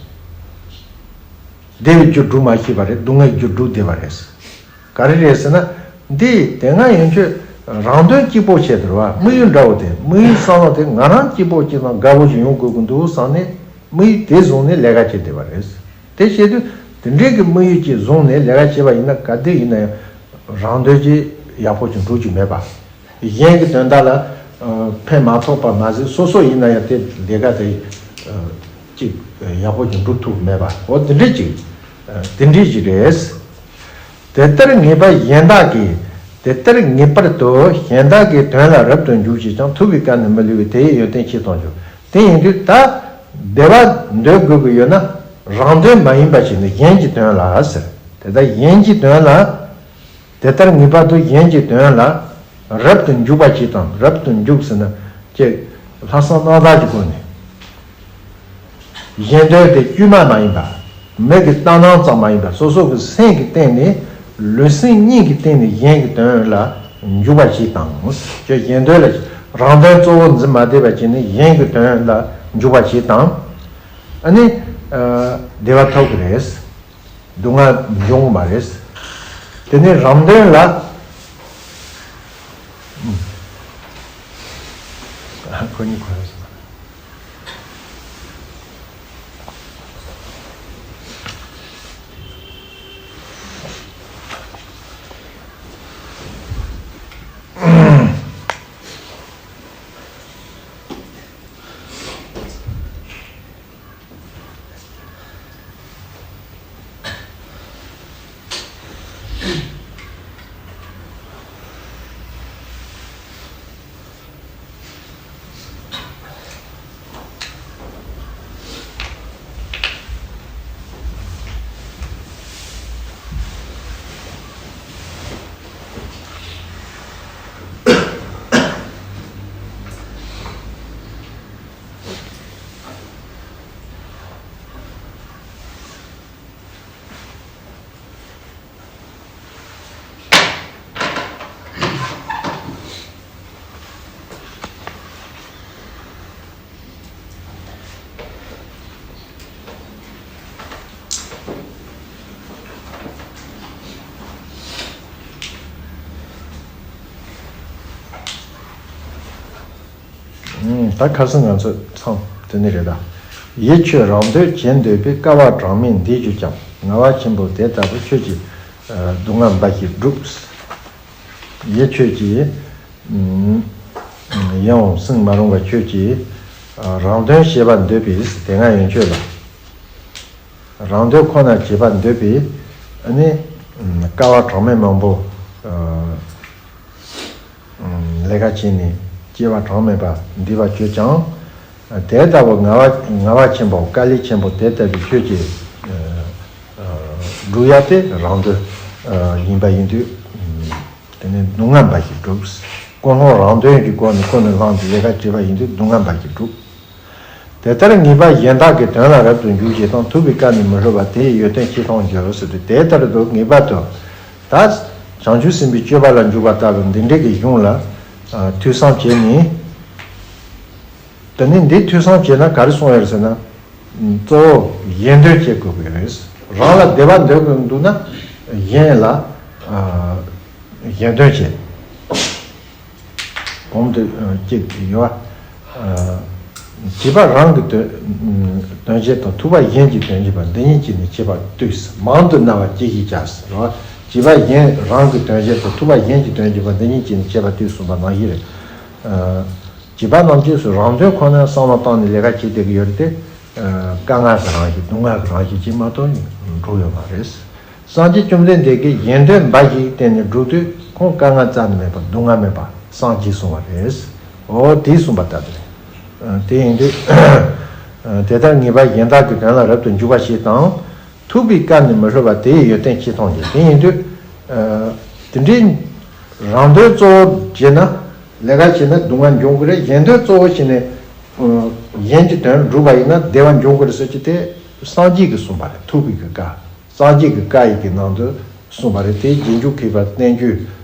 བདེ་བའི་རྒྱུ་སྒྲུབ་མ་ཤེས་པ་རེད། སྡུག་བསྔལ་གྱི་རྒྱུ་སྒྲུབ་བསྡད་པ་རེད། ག་རེ་རེད་ཟེར་ན། འདི་དེ་སྔ་ཡན་ཆོད་རང་དོན་གཅིག་པོ་བྱས་དེ་རེད་བ། དམིགས་ཡུལ་འདྲ་བོ་དེ། དམིགས་ཡུལ་བསམ་བློ་དེ་ང་རང་གཅིག་པོ་གཅིག་དང་དགའ་བོ་ཞིག་ཡོང་དགོས་ཀྱི་འདུག་བསམ་ནས་དམིགས་ཡུལ་དེ་བཟུང་ནས་ལས་ཀ་བྱེད་བསྡད་པ་རེད། དེ་བྱེད་དུས་དེ་འདྲའི་གི་དམིགས་ཡུལ་གཅིག་བཟུང་ནས་ལས་ཀ་བྱེད་པ་ཡིན་ན་ག་དུས་ཡིན་ན་ཡང་རང་དོན་གྱི་ཡག་པོ་ཅིག་འགྲུབ་ཀྱི་མེད་པ། གཞན་གྱི་དོན་དག་ལ་ཕན་མ་ཐོགས་པ་མ་ཟད་སོ་སོ་ཡིན་ན་ཡང་དེ་ལས་ཀ་དེ་ཅིག་ཡག་པོ་ཅིག་འགྲུབ་ཐུབ་མེད་པ། འོ་དེ་འདྲ་ཅིག་དེ་འདྲ་ཅིག་རེད། དེ་ལྟར་ངེས་པ་གཞན་དག་གིས། དེ་ལྟར་ངེས་པར་དུ་གཞན་དག་གི་དོན་ལ་རབ་ཏུ་འཇུག་ཅེས་ཀྱང་། ཐུབ་པའི་བཀའ་ནི་མི་སླུ་བས། དེ་ཡི་ཡོན་ཏན་ཆེས་མཐོང་ཆོས། དེ་ཡིན་དུས་ད་བདེ་བ་འདོད་དགོས་ཀྱི་ཡོད་ན་རང་དོན་མ་ཡིན་པ་ཞིག་ནི་གཞན་གྱི་དོན་ལ་ཟེར། དེ་ལྟར་གཞན་གྱི་དོན་ལ། དེ་ལྟར་ངེས་པར་དུ་གཞན་གྱི་དོན་ལ་རབ་ཏུ་འཇུག་པ་ཅིག་དང་། རབ་ཏུ་འཇུག་ཟེར་ན་ཅིག་ལྷག་བསམ་རྣམ་དག་གི་སྒོ་ནས། གཞན་དོན་དེ་དཀྱུས་མ་མ་ཡིན་པ། མི་གི་ལྟར་སྣང་ཙམ་མ་ཡིན་པ། སོ་སོ་གི་སེམས་ཀྱི་སྟེང་ནས། ལུས་སེམས་གཉིས་ཀྱི་སྟེང་ནས་གཞན་གྱི་དོན་ལ་འཇུག་པ་ཅིག་དང་། ཅིག་གཞན་དོན་ལ། རང་དོན་གཙོ་བོ་འཛིན་མ་བསྡད་པ་ཅིག་ནི་གཞན་གྱི་དོན་ལ་འཇུག་པ་ཅིག་དང་། ཨ་ནི། བདེ་བ་ཐོབ་ཀྱི་རེད། སྡུག་བསྔལ་འབྱུང་གི་མ་རེད། དེ་ནས་རང་དོན་ལ། ཨ། ཁོ་གཉིས་ཁོ་རང་སོང་། ད་ཁ་སང་ང་ཚོ་མཚམས་དེ་ནས་རེད་ད། ཡིད་ཆོས་རང་འདོད་བྱེད་འདོད་པའི། དཀའ་བ་གྲངས་མེད་འདིས་གྱུར་ཀྱང་། ངལ་བ་ཆེན་པོ་དེ་ལྟ་བུ། ཁྱོད་ཀྱིས་སྡུག་བསྔལ་འབའ་ཞིག་བསྒྲུབས། ཡིད་ཆོས་ཀྱིས། ཡིད་འོང་སེམས་མ་རུངས་པ་ཁྱོད་ཀྱིས། རང་དོན་བྱེད་པར་འདོད་པའི། དེ་སྔ་ཡན་ཆོད་ལ། རང་དོན་ཁོ་ན་བྱེད་པར་འདོད་པའི། ཨ་ནི། དཀའ་བ་གྲངས་མེད་མང་པོ། ལས་ཀ་བྱས་ནས་སྐྱེ་བ་གྲངས་མེད་པ་འདི་བ་ཁྱོད་ཀྱང་། དེ་ལྟ་བུ་ངལ་བ་ངལ་བ་ཆེན་པོ། དཀའ་ལས་ཆེན་པོ་དེ་ལྟ་བུའི་ཁྱོད་ཀྱིས། བསྒྲུབ་ཡ་དེ་རང་དོན་ཡིན་པ་ཡིན་དུས། དེ་ནས་སྡུག་བསྔལ་འབའ་ཞིག་བསྒྲུབས། ཀུན་སློང་རང་དོན་གྱི་སྒོ་ནས་ཁོ་ནི་བླངས་ཏེ་ལས་ཀ་བྱས་པ་ཡིན་དུས་སྡུག་བསྔལ་འབའ་ཞིག་བསྒྲུབས། དེ་ལྟར་ངེས་པ་གཞན་དག་གི་དོན་ལ་རབ་ཏུ་འཇུག་བྱེད་དང་། ཐུབ་པའི་བཀའ་ནི་མི་སླུ་བ། དེ་ཡི་ཡོན་ཏན་ཆེས་མཐོང་འགྱུར་ཟེར་ཏེ། དེ་ལྟར་དུ་ངེས་པར་དུ་ད་བྱང་ཆུབ་སེམས་དཔའི་སྤྱོད་པ་ལ་འཇུག་པ་ལྟ་བུ་འདི་འདྲའི་གི་གཞུང་ལ་ཐོས་བསམ་བྱས་ནས། དེ་ནས་འདི་ཐོས་བསམ་བྱས་ན་ག་རེ་གསུངས་ཡོད་ཟེར་ན། གཙོ་བོ་གཞན་དོན་བྱེད་དགོས་པའི་རེད། རང་ལ་བདེ་བ་འདོད་དགོས་འདུག་ན་གཞན་ལ་གཞན་དོན་བྱེད། གོང་དུ་གཅིག་ཡོད། བྱིས་པ་རང་གི་དོན་དོན་བྱེད་དང་། ཐུབ་པ་གཞན་གྱི་དོན་བྱེད་པ། འདི་གཉིས་ཀྱིས་ནི་བྱེད་པ་ལྟོས། མང་དུ་སྨྲ་བ་ཅི་ཞིག་བྱ་ཟེར་བ། བྱིས་པ་གཞན་རང་གི་དོན་བྱེད་དང་། ཐུབ་པ་གཞན་གྱི་དོན་བྱེད་པ། འདི་གཉིས་ཀྱིས་ནི་བྱེད་པ་ལྟོས་གསུངས་པ་ནང་བཞིན་རེད། བྱིས་པ་རྣམས་ཀྱིས་སུ་རང་དོན་ཁོ་ན་བསམ་བློ་བཏང་ནས་ལས་ཀ་བྱེད་བསྡད་ཀྱི་ཡོད་རེད་དེ། དཀའ་ངལ་གྱི་རང་བཞིན། སྡུག་བསྔལ་གྱི་རང་བཞིན་ཅིག་མ་གཏོགས་འགྲོ་ཡོད་མ་རེད། སངས་རྒྱས་བཅོམ་ལྡན་འདས་ཀྱིས་གཞན་དོན་འབའ་ཞིག་བསྟན་ནས་བསྒྲུབས་དུས་ཁོང་དཀའ་ངལ་རྩ་ནས་མེད་པ། སྡུག་བསྔལ་མེད་པ་སངས་རྒྱས་གསུངས་པ་རེད། འོ་དེས་གསུངས་པ་ལྟར་དུ་རེད། དེ་ཡིན་དུས། དེ་ལྟར་ངེས་པ་གཞན་དག་གི་དོན་ལ་རབ་ཏུ་འཇུག་པ་ཞིག་དང་། ཐུབ་པའི་བཀའ་ནི་མི་སླུ་བ། དེ་ཡི་ཡོན་ཏན་ཆེས་མཐོང་འགྱུར། དེ་ཡིན་དུས། དེ་འདྲའི་རང་དོན་གཙོ་བོ་བྱས་ན། ལས་ཀ་བྱས་ན་སྡུག་བསྔལ་འབྱུང་གི་རེད། གཞན་དོན་གཙོ་བོ་བྱས་ནས་གཞན་གྱི་དོན་བསྒྲུབས་པ་ཡིན་ན་བདེ་བ་འབྱུང་གི་རེད་ཟེར་གྱི་དེ་སངས་རྒྱས་ཀྱིས་གསུངས་པ་རེད། ཐུབ་པའི་གི་བཀའ། སངས་རྒྱས་ཀྱི་བཀའ་ཡི་གི་ནང་དུ་གསུངས་པ་རེད། དེ་རྗེས་འཇུག་མཁས་པ་བསྟན་བཅོས་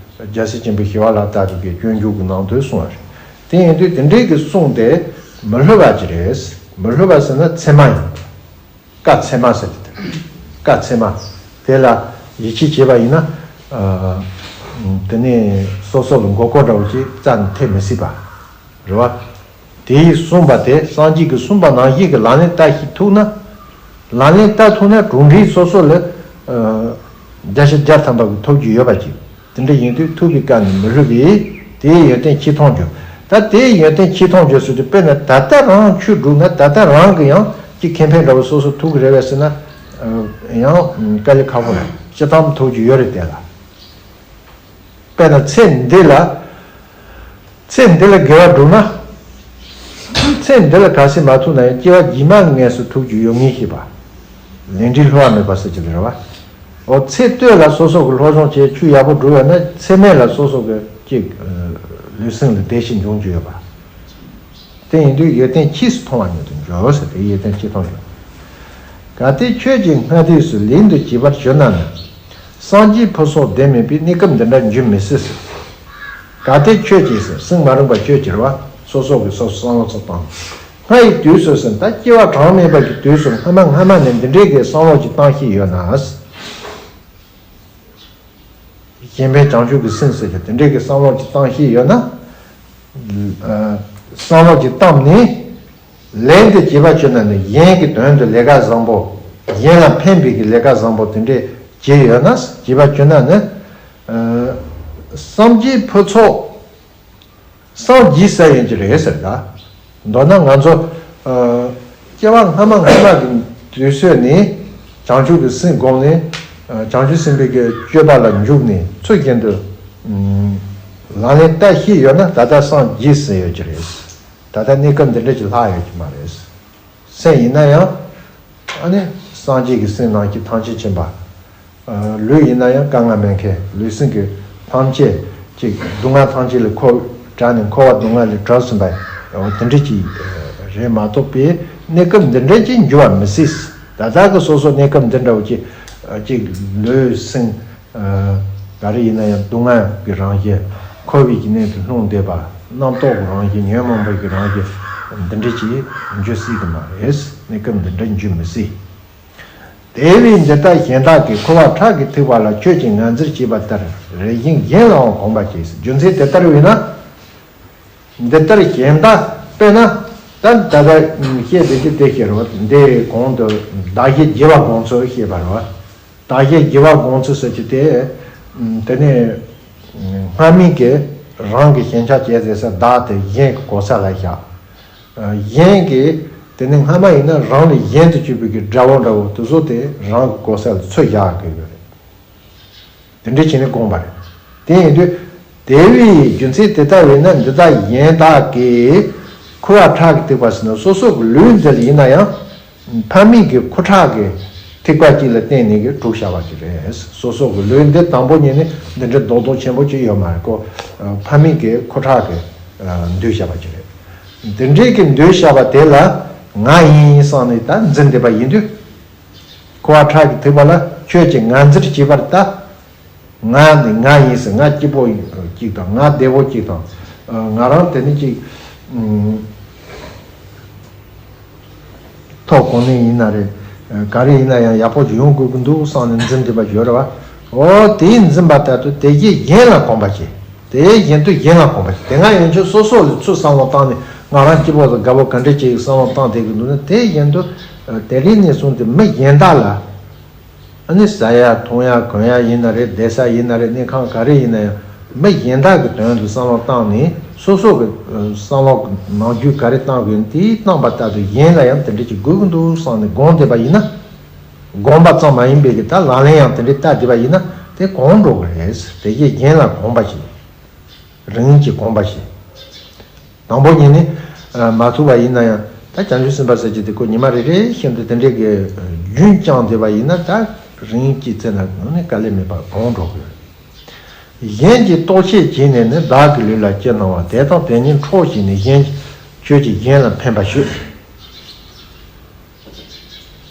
རྒྱལ་སྲས་ཆེན་པོའི་ཞི་བ་ལྷ་ལྟ་བུའི་གི་སྤྱོད་འཇུག་གི་ནང་དུ་གསུངས་པ་རེད། དེ་ཡིན་དུས་དེ་འདྲའི་གི་གསུངས་ཏེ་མི་སླུ་བ་ཅིག་རེད། མི་སླུ་བ་ཟེར་ན་ཚད་མ་ཡིན། བཀའ་ཚད་མ་ཟེར་ཏེ། བཀའ་ཚད་མ། དེ་ལ་ཡིད་ཆེས་བྱས་པ་ཡིན་ན། ཨ། དེ་ནས་སོ་སོ་ལ་མགོ་སྐོར་འདྲ་བོ་ཅིག་རྩ་ནས་ཐེབས་མི་སྲིད་པ། རེད་བ། དེས་གསུངས་པ་དེ་སངས་རྒྱས་ཀྱིས་གསུངས་པ་ནང་བཞིན་གྱི་ལག་ལེན་བསྟར་ཤེས་ཐུབ་ན། ལག་ལེན་བསྟར་ཐུབ་ན་གྲུབ་འབྲས་སོ་སོ་ལ། ཨ། བརྒྱ་ཆ་བརྒྱ་ཐམ་པ་གི་ཐོབ་རྒྱུ་ཡོད་པ་ཅིག་དེ་འདྲ་ཡིན་དུས་ཐུབ་པའི་བཀའ་ནི་མི་སླུ་བས། དེའི་ཡོན་ཏན་ཆེས་མཐོང་འགྱུར། ད་དེའི་ཡོན་ཏན་ཆེས་མཐོང་འགྱུར་ཟེར་དུས་དཔེར་ན་ད་ལྟ་རང་ཆོས་སྒྲུབ་ན་ད་ལྟ་རང་གི་ཡང་ཅིག་ཁེ་ཕན་འདྲ་བོ་སོ་སོ་ཐུབ་ཀྱི་རེད་བས་ཟེར་ན། ཡང་དཀའ་ལས་ཁག་པོ་རེད། སྤྱིར་བཏང་ཐུབ་ཀྱི་ཡོད་རེད་དེ་ལ། དཔེར་ན་ཚེ་འདི་ལ། ཚེ་འདི་ལ་དགེ་བ་བསྒྲུབ་ན། ཚེ་འདི་ལ་གལ་སྲིད་མ་ཐུབ་ན་ཡང་སྐྱེ་བ་རྗེས་མ་གི་ངེས་སུ་ཐུབ་རྒྱུ་ཡོད་ངེས་ཤེས་པ། ལས་འབྲས་བསླུ་བ་མེད་པ་ཟེར་གྱི་རེད་བ། འོ་ཚེ་སྟོད་ལ་སོ་སོ་གི་སློབ་སྦྱོང་བྱས་ཆོས་ཡག་པོ་སྒྲུབ་ཡོད་ན་ཚེ་སྨད་ལ་སོ་སོ་གི་ཅིག་ལུས་སེམས་ལ་བདེ་ཞིང་འབྱུང་རྒྱུ་ཡོད་པ། དེ་ཡིན་དུས་ཡོན་ཏན་ཕྱིས་སུ་མཐོང་བ་ཉིད་དུ་འགྱུར་ཟེར་ཏེ་ཡོན་ཏན་ཕྱིས་མཐོང་འགྱུར། གལ་ཏེ་ཁྱོད་ཀྱིས་སྔ་དུས་སུ་ལན་དུ་བྱིས་པར་གྱུར་ན་ནི། སངས་རྒྱས་ཕུན་ཚོགས་ལྡན་མིན་པས་གནས་སྐབས་འདི་འདྲར་འགྱུར་མི་སྲིད་ཟེར། གལ་ཏེ་ཁྱོད་ཀྱིས་ཟེར་སེམས་མ་རུངས་པ་ཁྱོད་ཀྱིས་རེད་བ། སོ་སོ་གི་སོ་སོ་བསམ་བློ་ཚོ་བཏང་། སྔ་ཡི་དུས་སུ་ཟེར་ད་སྐྱེ་བ་གྲངས་མེད་པ་གི་དུས་སུ་སྔ་མ་སྔ་མ་ནས་འདི་འདྲའི་གི་བསམ་བློ་ཅིག་བཏང་ཤེས་ཡོད་ན། གཞན་ཕན་བྱང་ཆུབ་ཀྱི་སེམས་ཟེར་གྱི་དེ་འདྲའི་གི་བསམ་བློ་ཅིག་བཏང་ཤེས་ཡོད་ན། ཨ། བསམ་བློ་ཅིག་བཏང་ནས། ལན་དེ་བྱེད་པ་བྱོས་ན་ནི་གཞན་གྱི་དོན་དུ་ལས་ཀ་བཟང་པོ། གཞན་ལ་ཕན་པའི་གི་ལས་ཀ་བཟང་པོ་དེ་འདྲས་བྱས་ཡོད་ན། བྱེད་པ་བྱོས་ན་ནི། ཨ། སངས་རྒྱས་ཕུན་ཚོགས། སངས་རྒྱས་ས་ཡིན་གྱི་རེད་ཟེར་ད། མདོར་ན་ང་ཚོ། ཨ། སྐྱེ་བ་སྔ་མ་སྔ་མ་གི་དུས་ཚོད་ནས་བྱང་ཆུབ་ཀྱི་སེམས་བསྒོམས་ནས། ཨ། བྱང་ཆུབ་སེམས་དཔའི་གི་སྤྱོད་པ་ལ་འཇུག་ནས་ཚུལ་བཞིན་དུ། ཨ། ལག་ལེན་བསྟར་ཤེས་ཡོད་ན་ད་ལྟ་སངས་རྒྱས་ཟིན་ཡོད་ཀྱི་རེད། ད་ལྟ་གནས་སྐབས་འདི་འདྲ་ཅིག་ལྷག་ཡོད་ཀྱི་མ་རེད། སེམས་ཡིན་ན་ཡང་། ཨ་ནི་སངས་རྒྱས་ཀྱི་སེམས་ནང་བཞིན་ཐམས་ཅད་མཁྱེན་པ། ཨ། ལུས་ཡིན་ན་ཡང་དཀའ་ངལ་མེད་མཁན། ལུས་སེམས་ཀྱི་ཐམས་ཅད་ཅིག་སྡུག་བསྔལ་ཐམས་ཅད་ལས་འཁོར་བ་བྲལ་ནས་འཁོར་བ་སྡུག་བསྔལ་ལས་གྲོལ་ཟིན་པ། འོ་དེ་འདྲ་ཅིག་རེད་མ་གཏོགས་པའི་གནས་སྐབས་འདི་འདྲ་ཅིག་འགྱུར་བ་མི་སྲིད། ད་ལྟ་གི་སོ་སོ་གནས་སྐབས་འདི་འདྲ་བོ་ཅིག་ཅིག་ལུས་སེམས། ཨ། ག་རེ་ཡིན་ན་ཡང་སྡུག་བསྔལ་གྱི་རང་བཞིན། འཁོར་བའི་གནས་སུ་ལྷུང་བསྡད་པ། རྣམ་རྟོག་གི་རང་བཞིན། ཉོན་མོངས་པའི་གི་རང་བཞིན། འདི་འདྲ་ཅིག་འགྱུར་སྲིད་ཀྱི་མ་རེད། གནས་སྐབས་འདི་འདྲ་འགྱུར་མི་སྲིད། དེ་བས་འདི་ལྟར་གཞན་དག་གིས། ཁུ་བ་ཁྲག་གི་ཐིགས་པ་ལ། ཁྱོད་ཀྱིས་ངར་འཛིན་བྱས་པ་ལྟར། རེ་ཞིག་གཞན་ལའང་གོམས་པར་བྱེད། རྒྱུ་མཚན་དེ་ལྟར་བས་ན། འདི་ལྟར་གཞན་དག་དཔེར་ན། ད་ད་ལྟ་བཤད་པའི་གི་དེ་ཤེས་རོགས། འདི་གོང་དུ་བདག་གཞན་བརྗེ་བ་སྒོམ་ཚུལ་ཤེས་པ་རོགས། བདག་གཞན་བརྗེ་བ་སྒོམ་ཚུལ་ཟེར་གྱི་དེ། དེ་ནས་སྔ་མའི་གི་རང་གི་ཞེན་ཆགས་བྱས་ཟེར་ས་བདག་དེ་གཞན་གྱི་གོ་ས་ལ་བཞག་གཞན་གྱི་དེ་ནས་སྔ་མ་ཡིན་ན་རང་ལས་གཞན་དུ་གྱུར་པའི་གི་དགྲ་བོ་འདྲ་བོ་དེ་ཚོ་དེ་རང་གི་གོ་ས་ལ་ཚུར་བཞག་གི་ཡོད་རེད། དེ་འདྲ་བྱས་ནས་དགོངས་པ་རེད། དེ་ཡིན་དུས། དེ་བས་རྒྱུ་མཚན་དེ་ལྟ་བས་ན། འདི་ལྟར་གཞན་དག་གིས། ཁུ་བ་ཁྲག་གི་ཐིགས་པ་ཟེར་ན་སོ་སོ་གི་ལུས་འདི་ལ་ཡིན་ན་ཡང་། ཕ་མེས་ཀྱི་ཁུ་ཁྲག་གི་ཐིགས་པ་གཅིག་ལ་བརྟེན་ནས་གི་གྲུབ་བཞག་པ་ཅིག་རེད། སོ་སོ་གི་ལུས་འདི་དང་པོ་ཉིད་ནས་འདི་འདྲའི་རྡོག་རྡོག་ཆེན་པོ་ཅིག་ཡོད་མ་རེད་ཀོ། ཕ་མེས་ཀྱི་ཁུ་ཁྲག་གིས་འདུས་བཞག་པ་ཅིག་རེད། འདི་འདྲའི་གི་འདུས་བཞག་པ་དེ་ལ་ང་ཡིན་བསམ་ནས་ད་འཛིན་བསྡད་པ་ཡིན་དུས། ཁུ་བ་ཁྲག་གི་ཐིགས་པ་ལ་ཁྱོད་ཀྱིས་ངར་འཛིན་བྱས་པ་ལྟར། ང་ནི་ང་ཡིན་ཟེར། ང་སྐྱིད་པོ་གཅིག་དང་། ང་བདེ་པོ་གཅིག་དང་། ང་རང་དེ་ནི་གཅིག་ཐོབ་གོང་ནས་ཡིན་ན་རེད། ག་རེ་ཡིན་ན་ཡང་ཡག་པོ་ཅིག་ཡོང་དགོས་ཀྱི་འདུག་བསམ་ནས་འཛིན་བསྡད་པ་ཡོད་རེད་བ། འོ་དེའི་འཛིན་པ་ལྟར་དུ་དེ་བཞིན་གཞན་ལ་གོམས་པར་བྱེད། དེ་བཞིན་དུ་གཞན་ལ་གོམས་པར་བྱེད། དེ་སྔ་ཡན་ཆད་སོ་སོ་ལ་ཚུར་བསམ་བློ་བཏང་ནས་ང་རང་སྐྱིད་པོ་དང་དགའ་པོ་ག་འདྲ་ཅིག་བསམ་བློ་བཏང་བསྡད་ཀྱི་འདུག་ན། དེ་བཞིན་དུ་དེ་རིང་ནས་བཟུང་སྟེ་མི་གཞན་དག་ལ། ཨ་ནི་ཟ་ཡ་འཐུང་ཡ་གོན་ཡ་ཡིན་ན་རེད། བསྡད་ས་ཡིན་ན་རེད། གནས་ཁང་ག་རེ་ཡིན་ན་ཡང་མི་གཞན་དག་གི་དོན་དུ་བསམ་བློ་བཏང་ནས། སོ་སོ་གི་བསམ་བློ་གི་ནང་རྒྱུས་ག་རེ་བཏང་དགོས་ན་དེ་བཏང་པ་ལྟར་དུ་གཞན་ལ་ཡང་དེ་འདྲ་ཅིག་དགོས་ཀྱི་འདུག་བསམ་ནས་དགོངས་བསྡད་པ་ཡིན་ན། དགོངས་པ་ཙམ་མ་ཡིན་པའི་གི་ད་ལག་ལེན་ཡང་དེ་འདྲ་བསྟར་བསྡད་པ་ཡིན་ན་དེ་གོམས་འགྲོ་གི་རེད། དེ་བཞིན་གཞན་ལ་གོམས་པ་ཞིག་རིམ་གྱིས་གོམས་པ་ཞིག་དང་པོ་ཉིད་ནས་མ་ཐུབ་པ་ཡིན་ན་ཡང་། ད་བྱང་ཆུབ་སེམས་དཔའ་ཟེར་གྱི་དེ་ཁོ་ཉི་མ་རེ་རེ་བཞིན་དུ་དེ་འདྲའི་གི་རྒྱུན་བསྐྱངས་བསྡད་པ་ཡིན་ན། ད་རིམ་གྱིས་བཙལ་ན་ནི་དཀའ་ལས་མེད་པར་གོམས་འགྲོ་དགོས། གཞན་གྱིས་རྟོག་ཆེས་བྱས་ནས་ནི། བདག་གི་ལུས་ལ་སྐྱེས་སྣང་བ། དེ་དང་དེ་ཉིད་འཕྲོག་བྱས་ནས། གཞན་ཁྱོད་ཀྱིས་གཞན་ལ་ཕན་པར་ཞུ།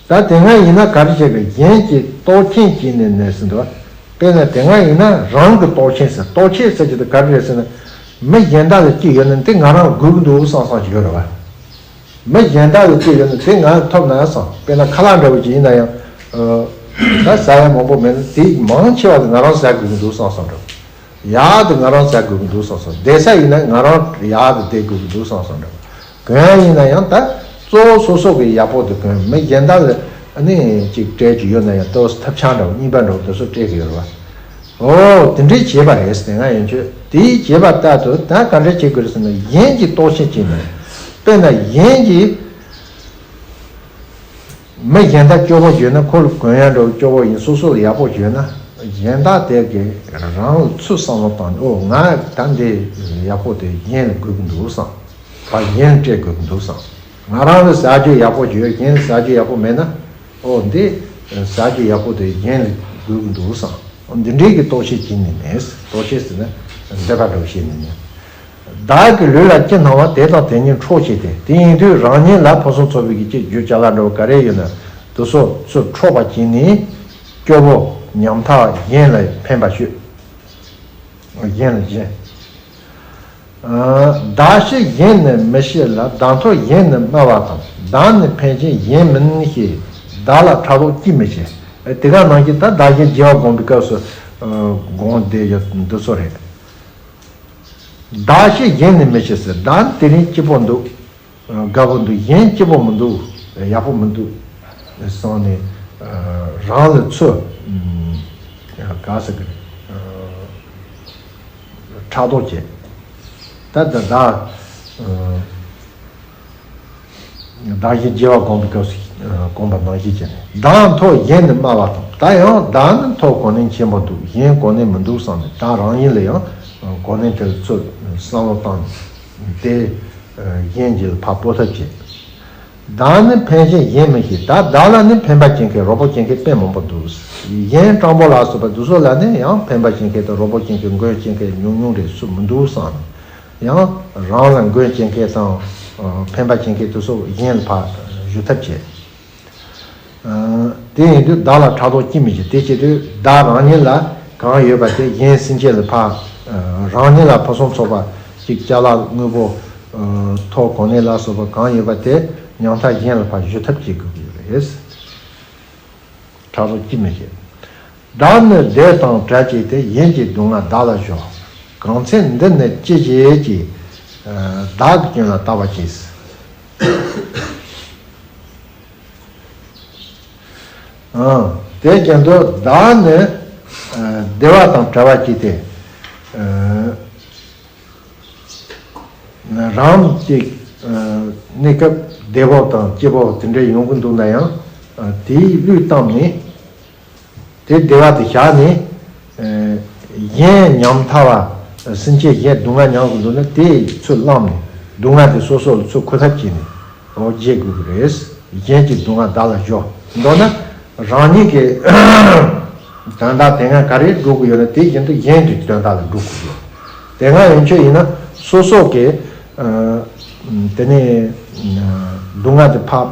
ད་དེ་སྔ་ཡིན་ན་ག་རེ་བྱེད་དགོས། གཞན་གྱིས་རྟོག་ཆེན་བྱས་ནས་ནས་ཟིན་འདུག་དཔེར་ན་དེ་སྔ་ཡིན་ན་རང་གི་རྟོག་ཆེན་ཟེར། རྟོག་ཆེན་ཟེར་གྱི་དེ་ག་རེ་རེད་ཟེར་ན། མི་གཞན་དག་ལ་ཅི་ཡོད་ན་དེ་ང་རང་དགོས་ཀྱི་འདུག་བསམ་བསམ་ཅིག་ཡོད་རེད་བ། མི་གཞན་དག་ལ་ཅི་ཡོད་ན་དེ་ང་ཐོབ་ན་བསམ། དཔེར་ན་ཁ་ལག་འདྲ་བོ་ཅིག་ཡིན་ན་ཡང་། ད་ཟ་ཡ་མང་པོ་མེད་ན་དེ་མང་ཆེ་བ་དེ་ང་རང་ཟ་དགོས་ཀྱི་འདུག་བསམ་བསམ་འདྲ་བོ། ཡག་དེ་ང་རང་ཟ་དགོས་ཀྱི་འདུག་བསམ་སོང་། བསྡད་ས་ཡིན་ན་ང་རང་ཡག་དེ་བསྡད་དགོས་ཀྱི་འདུག་བསམ་སོང་འདྲ་བོ། གོན་ཡ་ཡིན་ན་ཡང་ད་གཙོ་བོ་སོ་སོ་གི་ཡག་པོ་དེ་གོན། མི་གཞན་དག་ལ་ཨ་ནི་ཅིག་སྤྲད་རྒྱུ་ཡོད་ན་ཡང་ལྟོས་ཐབས་ཆག་འདྲ་བོ་རྙིང་པ་འདྲ་བོ་དེ་ཚོ་སྤྲད་གི་ཡོད་རེད་བ། འོ་དེ་འདྲའི་བྱས་པ་རེད་ཟེར། ང་ཡན་ཆོད་དེའི་བྱས་པ་ལྟར་དུ་ད་ག་འདྲ་བྱེད་དགོས་རེད་ཟེར་ན། གཞན་གྱིས་རྟོག་ཆེན་བྱས་ནས། དཔེར་ན་གཞན་གྱིས། མི་གཞན་དག་སྐྱོ་པོ་བྱུང་ན། ཁོ་ལ་གོན་ཡ་འདྲ་བོ་སྐྱོ་པོ་ཡིན། སོ་སོ་ལ་ཡག་པོ་བྱུང་ན། གཞན་དག་དེ་གིས་རང་ལ་ཚུར་བསམ་བློ་བཏང་ནས། ཨོ་ང་ད་འདི་ཡག་པོ་དེ་གཞན་ལ་དགོས་ཀྱི་འདུག་བསམ། ཕར་གཞན་ལ་སྤྲད་དགོས་ཀྱི་འདུག་བསམ། ང་རང་ལ་ཟ་རྒྱུ་ཡག་པོ་བྱུང་། གཞན་ལ་ཟ་རྒྱུ་ཡག་པོ་མེད་ན། ཨོ་འདི་ཟ་རྒྱུ་ཡག་པོ་དེ་གཞན་ལ་དགོས་ཀྱི་འདུག་བསམ། འདི་འདྲའི་གི་རྟོག་ཆེན་བྱས་ནས་ནས། རྟོག་ཆེན་ཟེར་ན་འདོད་པ་འདྲ་བོ་བྱས་ནས་ནས། བདག་གི་ལུས་ལ་སྐྱེས་སྣང་བ། དེ་དང་དེ་ཉིད་འཕྲོག་བྱེད་དེ། དེ་ཡིན་དུས་རང་ཉིད་ལ་ཕུན་སུམ་ཚོགས་པའི་གི་ཅིག་རྒྱུ་ཅ་ལག་འདྲ་བོ་ག་རེ་ཡོད་ན་དེ་ཚོ་ཚུར་འཕྲོག་པ་བྱས་ནས། སྐྱོ་པོ་ཉམ་ཐག་གཞན་ལ་ཕན་པ་ཞུ། གཞན་ལ་གཞན། བདག་ཕྱིར་གཞན་ནི་མི་ཤེས་ལ། བདག་མཐོ་གཞན་ནི་དམའ་བ་དང་། བདག་ནི་ཕན་ཕྱིར་གཞན་མིན་ཤེས། བདག་ལ་ཕྲག་དོག་ཅིས་མི་བྱེད། དེ་ག་ནང་བཞིན་ད་བདག་གཞན་བརྗེ་བ་སྒོམ་པའི་སྐབས་སུ། དགོངས་བསྡད་ཡོད་འདི་ཚོ་རེད། བདག་ཞེས་གཞན་ནི་མི་ཤེས་ཟེར། བདག་ནི་དེ་རིང་སྐྱིད་པོ་འདུག་དགའ་པོ་འདུག་གཞན་སྐྱིད་པོ་མི་འདུག་ཡག་པོ་མི་འདུག་བསམ་ནས་རང་ལ་ཚོད་ག་ཟེར་གི་ཕྲག་དོག་བྱེད། ད་ད་ད། བདག་གཞན་བརྗེ་བ་སྒོམ་པའི་སྐབས་སུ་སྒོམ་པ་ནང་བཞིན་བྱས་ནས། བདག་མཐོ་གཞན་ནི་དམའ་བ་དང་། ད་ཡང་བདག་ནི་མཐོ་གོ་གནས་ཆེན་པོ་འདུག་གཞན་གོ་གནས་མི་འདུག་བསམ་ནས། ད་རང་ཉིད་ལ་ཡང་གོ་གནས་དེ་ཚོ་བསམ་བློ་བཏང་ནས་དེ་གཞན་གྱི་ལ་ཕར་སྤོ་ཐབས་བྱེད། བདག་ནི་ཕན་ཆེན་གཞན་མི་ཤེས། ད་བདག་ལ་ནི་ཕན་པ་བྱེད་མཁན་རོགས་པ་བྱེད་མཁན་དཔེ་མང་པོ་འདུག་གཞན་སྤྲང་པོ་ལ་སོགས་པ་འདི་ཚོ་ལ་ནི་ཡང་ཕན་པ་བྱེད་མཁན་དང་རོགས་པ་བྱེད་མཁན་མགོན་སྐྱེ་མཁན་ཉུང་ཉུང་རེད། སུ་མི་འདུག་བསམ་ནས། ཡང་རང་ལ་མགོན་སྐྱེ་མཁན་དང་ཕན་པ་བྱེད་མཁན་དེ་ཚོ་གཞན་ལ་ཕར་གཞུ་ཐབས་བྱེད། དེ་ཡིན་དུས་བདག་ལ་ཕྲག་དོག་ཅི་མི་བྱེད། དེ་བྱེད་དུས་བདག་རང་ཉིད་ལ་གང་ཡོད་པ་དེ་གཞན་སེམས་ཅན་ལ་ཕར། རང་ཉིད་ལ་ཕུན་སུམ་ཚོགས་པ་ཅིག་ཅ་ལག་དངོས་པོ་མཐོ་གོ་གནས་ལ་སོགས་པ་གང་ཡོད་པ་དེ་ཉམ་ཐག་གཞན་ལ་ཕར་གཞུ་ཐབས་བྱེད་དགོས་ཀྱི་རེད། ཕྲག་དོག་ཅི་མི་བྱེད། བདག་ནི་བདེ་དང་བྲལ་བྱས་ཏེ། གཞན་གྱི་སྡུག་བསྔལ་བདག་ལ་ཞོག་གང་ཚེ་འདི་ནི་ཅི་བྱེད་ཀྱི། བདག་གི་སྐྱོན་ལ་བལྟ་བར་གྱིས། དེ་བཞིན་དུ་བདག་ནི་བདེ་བ་དང་བྲལ་བ་བྱས་ཏེ། རང་གཅིག་གནས་སྐབས་བདེ་བོ་དང་སྐྱིད་པོ་དེ་འདྲ་ཡོང་གི་འདུག་ན་ཡང་དེའི་བློས་བཏང་ནས། དེ་བདེ་བ་དེ་བཞག་ནས། གཞན་ཉམ་ཐག་པ་སེམས་ཅན་གཞན་སྡུག་བསྔལ་མྱོང་གི་འདུག་ན་དེ་ཚུར་བླངས་ནས་སྡུག་བསྔལ་དེ་སོ་སོ་ལ་ཚུར་འཁུར་ཐབས་བྱས་ནས་འོ་བརྗེད་དགོས་ཀྱི་རེད། གཞན་གྱི་སྡུག་བསྔལ་བདག་ལ་ཞོག་མདོར་ན་རང་ཉིད་ཀྱི་དོན་དག་དེ་སྔ་ག་རེ་དགོས་ཀྱི་ཡོད་ན་དེ་བཞིན་དུ་གཞན་གྱི་དོན་དག་ལ་འགྲོ་དགོས་ཀྱི་ཡོད། དེ་སྔ་ཡན་ཆོད་ཡིན་ན་སོ་སོ་གི་དེ་ནས་སྡུག་བསྔལ་དེ་ཕར་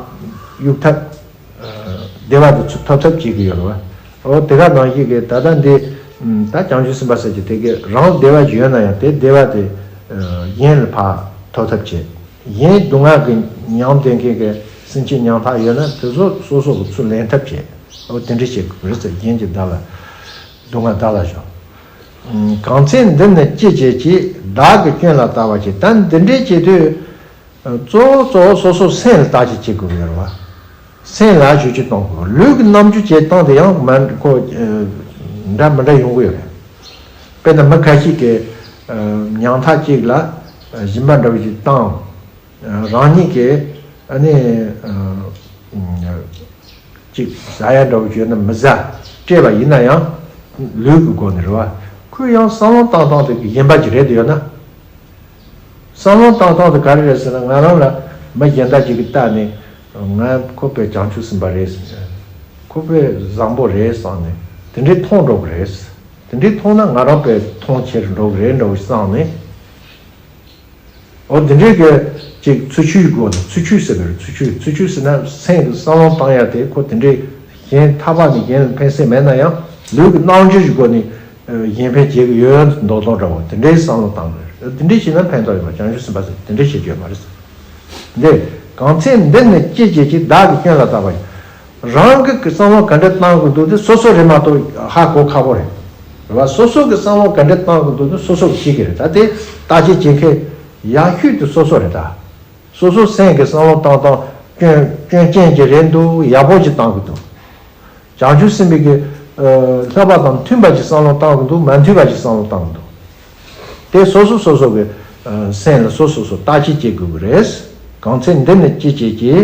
གཡུག་ཐབས། བདེ་བ་དེ་ཚུར་ཐོབ་ཐབས་བྱེད་ཀྱི་ཡོད་རེད་བ། འོ་དེ་ག་ནང་བཞིན་གྱི་ད་ལྟ་འདི་ད་བྱང་ཆུབ་སེམས་དཔའ་ཟེར་གྱི་དེ་གའི་རང་བདེ་བ་ཞིག་ཡོད་ན་ཡང་དེ་བདེ་བ་དེ་གཞན་ལ་ཕར་ཐོབ་ཐབས་བྱེད། གཞན་སྡུག་བསྔལ་གྱི་མྱོང་བསྡད་མཁན་གྱི་སེམས་ཅན་ཉམ་ཐག་ཡོད་ན་དེ་ཚོ་སོ་སོ་གི་ཚུར་ལེན་ཐབས་བྱེད། འོ་དེ་འདྲ་བྱེད་དགོས་རེད་ཟེར། གཞན་གྱི་བདག་ལ་སྡུག་བསྔལ་བདག་ལ་ཞོག་གང་ཚེ་འདི་ནི་ཅི་བྱེད་ཀྱི། བདག་གི་སྐྱོན་ལ་བལྟ་བར་གྱིས། ད་འདི་འདྲའི་བྱེད་དུས། གཙོ་བོ་གཙོ་བོ་སོ་སོ་སེམས་ལ་བརྟག་དཔྱད་བྱེད་དགོས་ཀྱི་ཡོད་རེད་བ། སེམས་ལ་བཅོས་བཅོས་གཏོང་དགོས། ལུས་ཀྱི་རྣམ་འགྱུར་བྱེད་སྟངས་དེ་ཡང་མ་ཁོ་འདྲ་མི་འདྲ་ཡོང་གི་ཡོད་རེད། དཔེར་ན་མི་ཁ་ཤས་ཀྱིས་ཉམ་ཐག་ཅིག་ལ་སྦྱིན་པ་འདྲ་བོ་ཞིག་བཏང་། རང་ཉིད་ཀྱིས་ཨ་ནི། གཅིག་ཟ་ཡ་འདྲ་བོ་བྱས་ན་མི་ཟ། སྤྲད་པ་ཡིན་ན་ཡང་ལུས་ཀྱི་སྒོ་ནས་རེད་བ། ཁོས་ཡང་བསམ་བློ་བཏང་སྟངས་དེ་གཞན་པ་ཅིག་རེད་དེ་ཡོད་ན། བསམ་བློ་བཏང་སྟངས་དེ་ག་རེ་རེད་ཟེར་ན་ང་རང་ལ་མི་གཞན་དག་ཅིག་གིས་བལྟས་ནས་ང་ཁོ་དཔེ་བྱང་ཆུབ་སེམས་དཔའ་རེད། ཁོ་དཔེ་བཟང་པོ་རེད་བསམ་ནས་དེ་འདྲའི་མཐོང་འགྲོ་གི་རེད། དེ་འདྲའི་མཐོང་ན་ང་རང་དཔེ་མཐོང་ཆེར་འགྲོ་གི་རེད་འདྲ་བོ་བསམ་ནས། འོ་དེ་འདྲའི་གི་ཅིག་ཚུལ་འཆོས་ཀྱི་སྒོ་ནས། ཚུལ་འཆོས་ཟེར་བའི་ཚུལ་འཆོས། ཚུལ་འཆོས་ཟེར་ན་སེམས་ཀྱི་བསམ་བློ་བཏང་ཡ་དེ་ཁོ་དེ་འདྲའི་གཞན་ཐར་པ་ནས་གཞན་ལ་ཕན་སེམས་མེད་ན་ཡང་ལུས་ཀྱི་རྣམ་འགྱུར་གྱི་སྒོ་ནས་གཞན་ཕན་བྱེད་ཀྱི་ཡོད་མདོག་མདོག་འདྲ་བོ་དེ་འདྲའི་བསམ་བློ་བཏང་དགོས། དེ་འདྲའི་བྱས་ན་ཕན་ཐོགས་ཡོད་པ། བྱང་ཆུབ་སེམས་དཔའ་ཟེར་དེ་འདྲའི་བྱེད་རྒྱུ་ཡོད་མ་རེད་ཟེར། འདི། གང་ཚེ་འདི་ནི་ཅི་བྱེད་ཀྱི། བདག་གི་སྐྱོན་ལ་བལྟ་བར། རང་གི་བསམ་བློ་ག་འདྲ་བཏང་གི་འདུག་དེ་སོ་སོ་རེད་མ་གཏོགས་ཧ་གོ་ཁག་པོ་རེད། རེད་བ། སོ་སོ་གི་བསམ་བློ་ག་འདྲ་བཏང་གི་འདུག་དེ་སོ་སོ་གི་ཤེས་ཀྱི་རེད། ད་དེ་བརྟག་དཔྱད་བྱེད་མཁན་ཡག་ཤོས་དེ་སོ་སོ་རེད་ད། སོ་སོ་སེམས་ཀྱི་བསམ་བློ་བཏང་སྟངས་སྐྱོན་སྐྱོན་ཅན་ཅིག་རེད་འདུག་ཡག་པོ་ཅིག་བཏང་གི་འདུག་བྱང་ཆུབ་སེམས་དཔའི་གི་ཨ་བསླབ་པ་དང་མཐུན་པ་ཅིག་བསམ་བློ་བཏང་གི་འདུག་མ་མཐུན་པ་ཅིག་བསམ་བློ་བཏང་གི་འདུག་དེ་སོ་སོ་སོ་སོ་གི་ཨ་སེམས་ལ་སོ་སོ་སོ་བརྟག་དཔྱད་བྱེད་དགོས་ཀྱི་རེད། གང་ཚེ་འདི་ནི་ཅི་བྱེད་ཀྱི།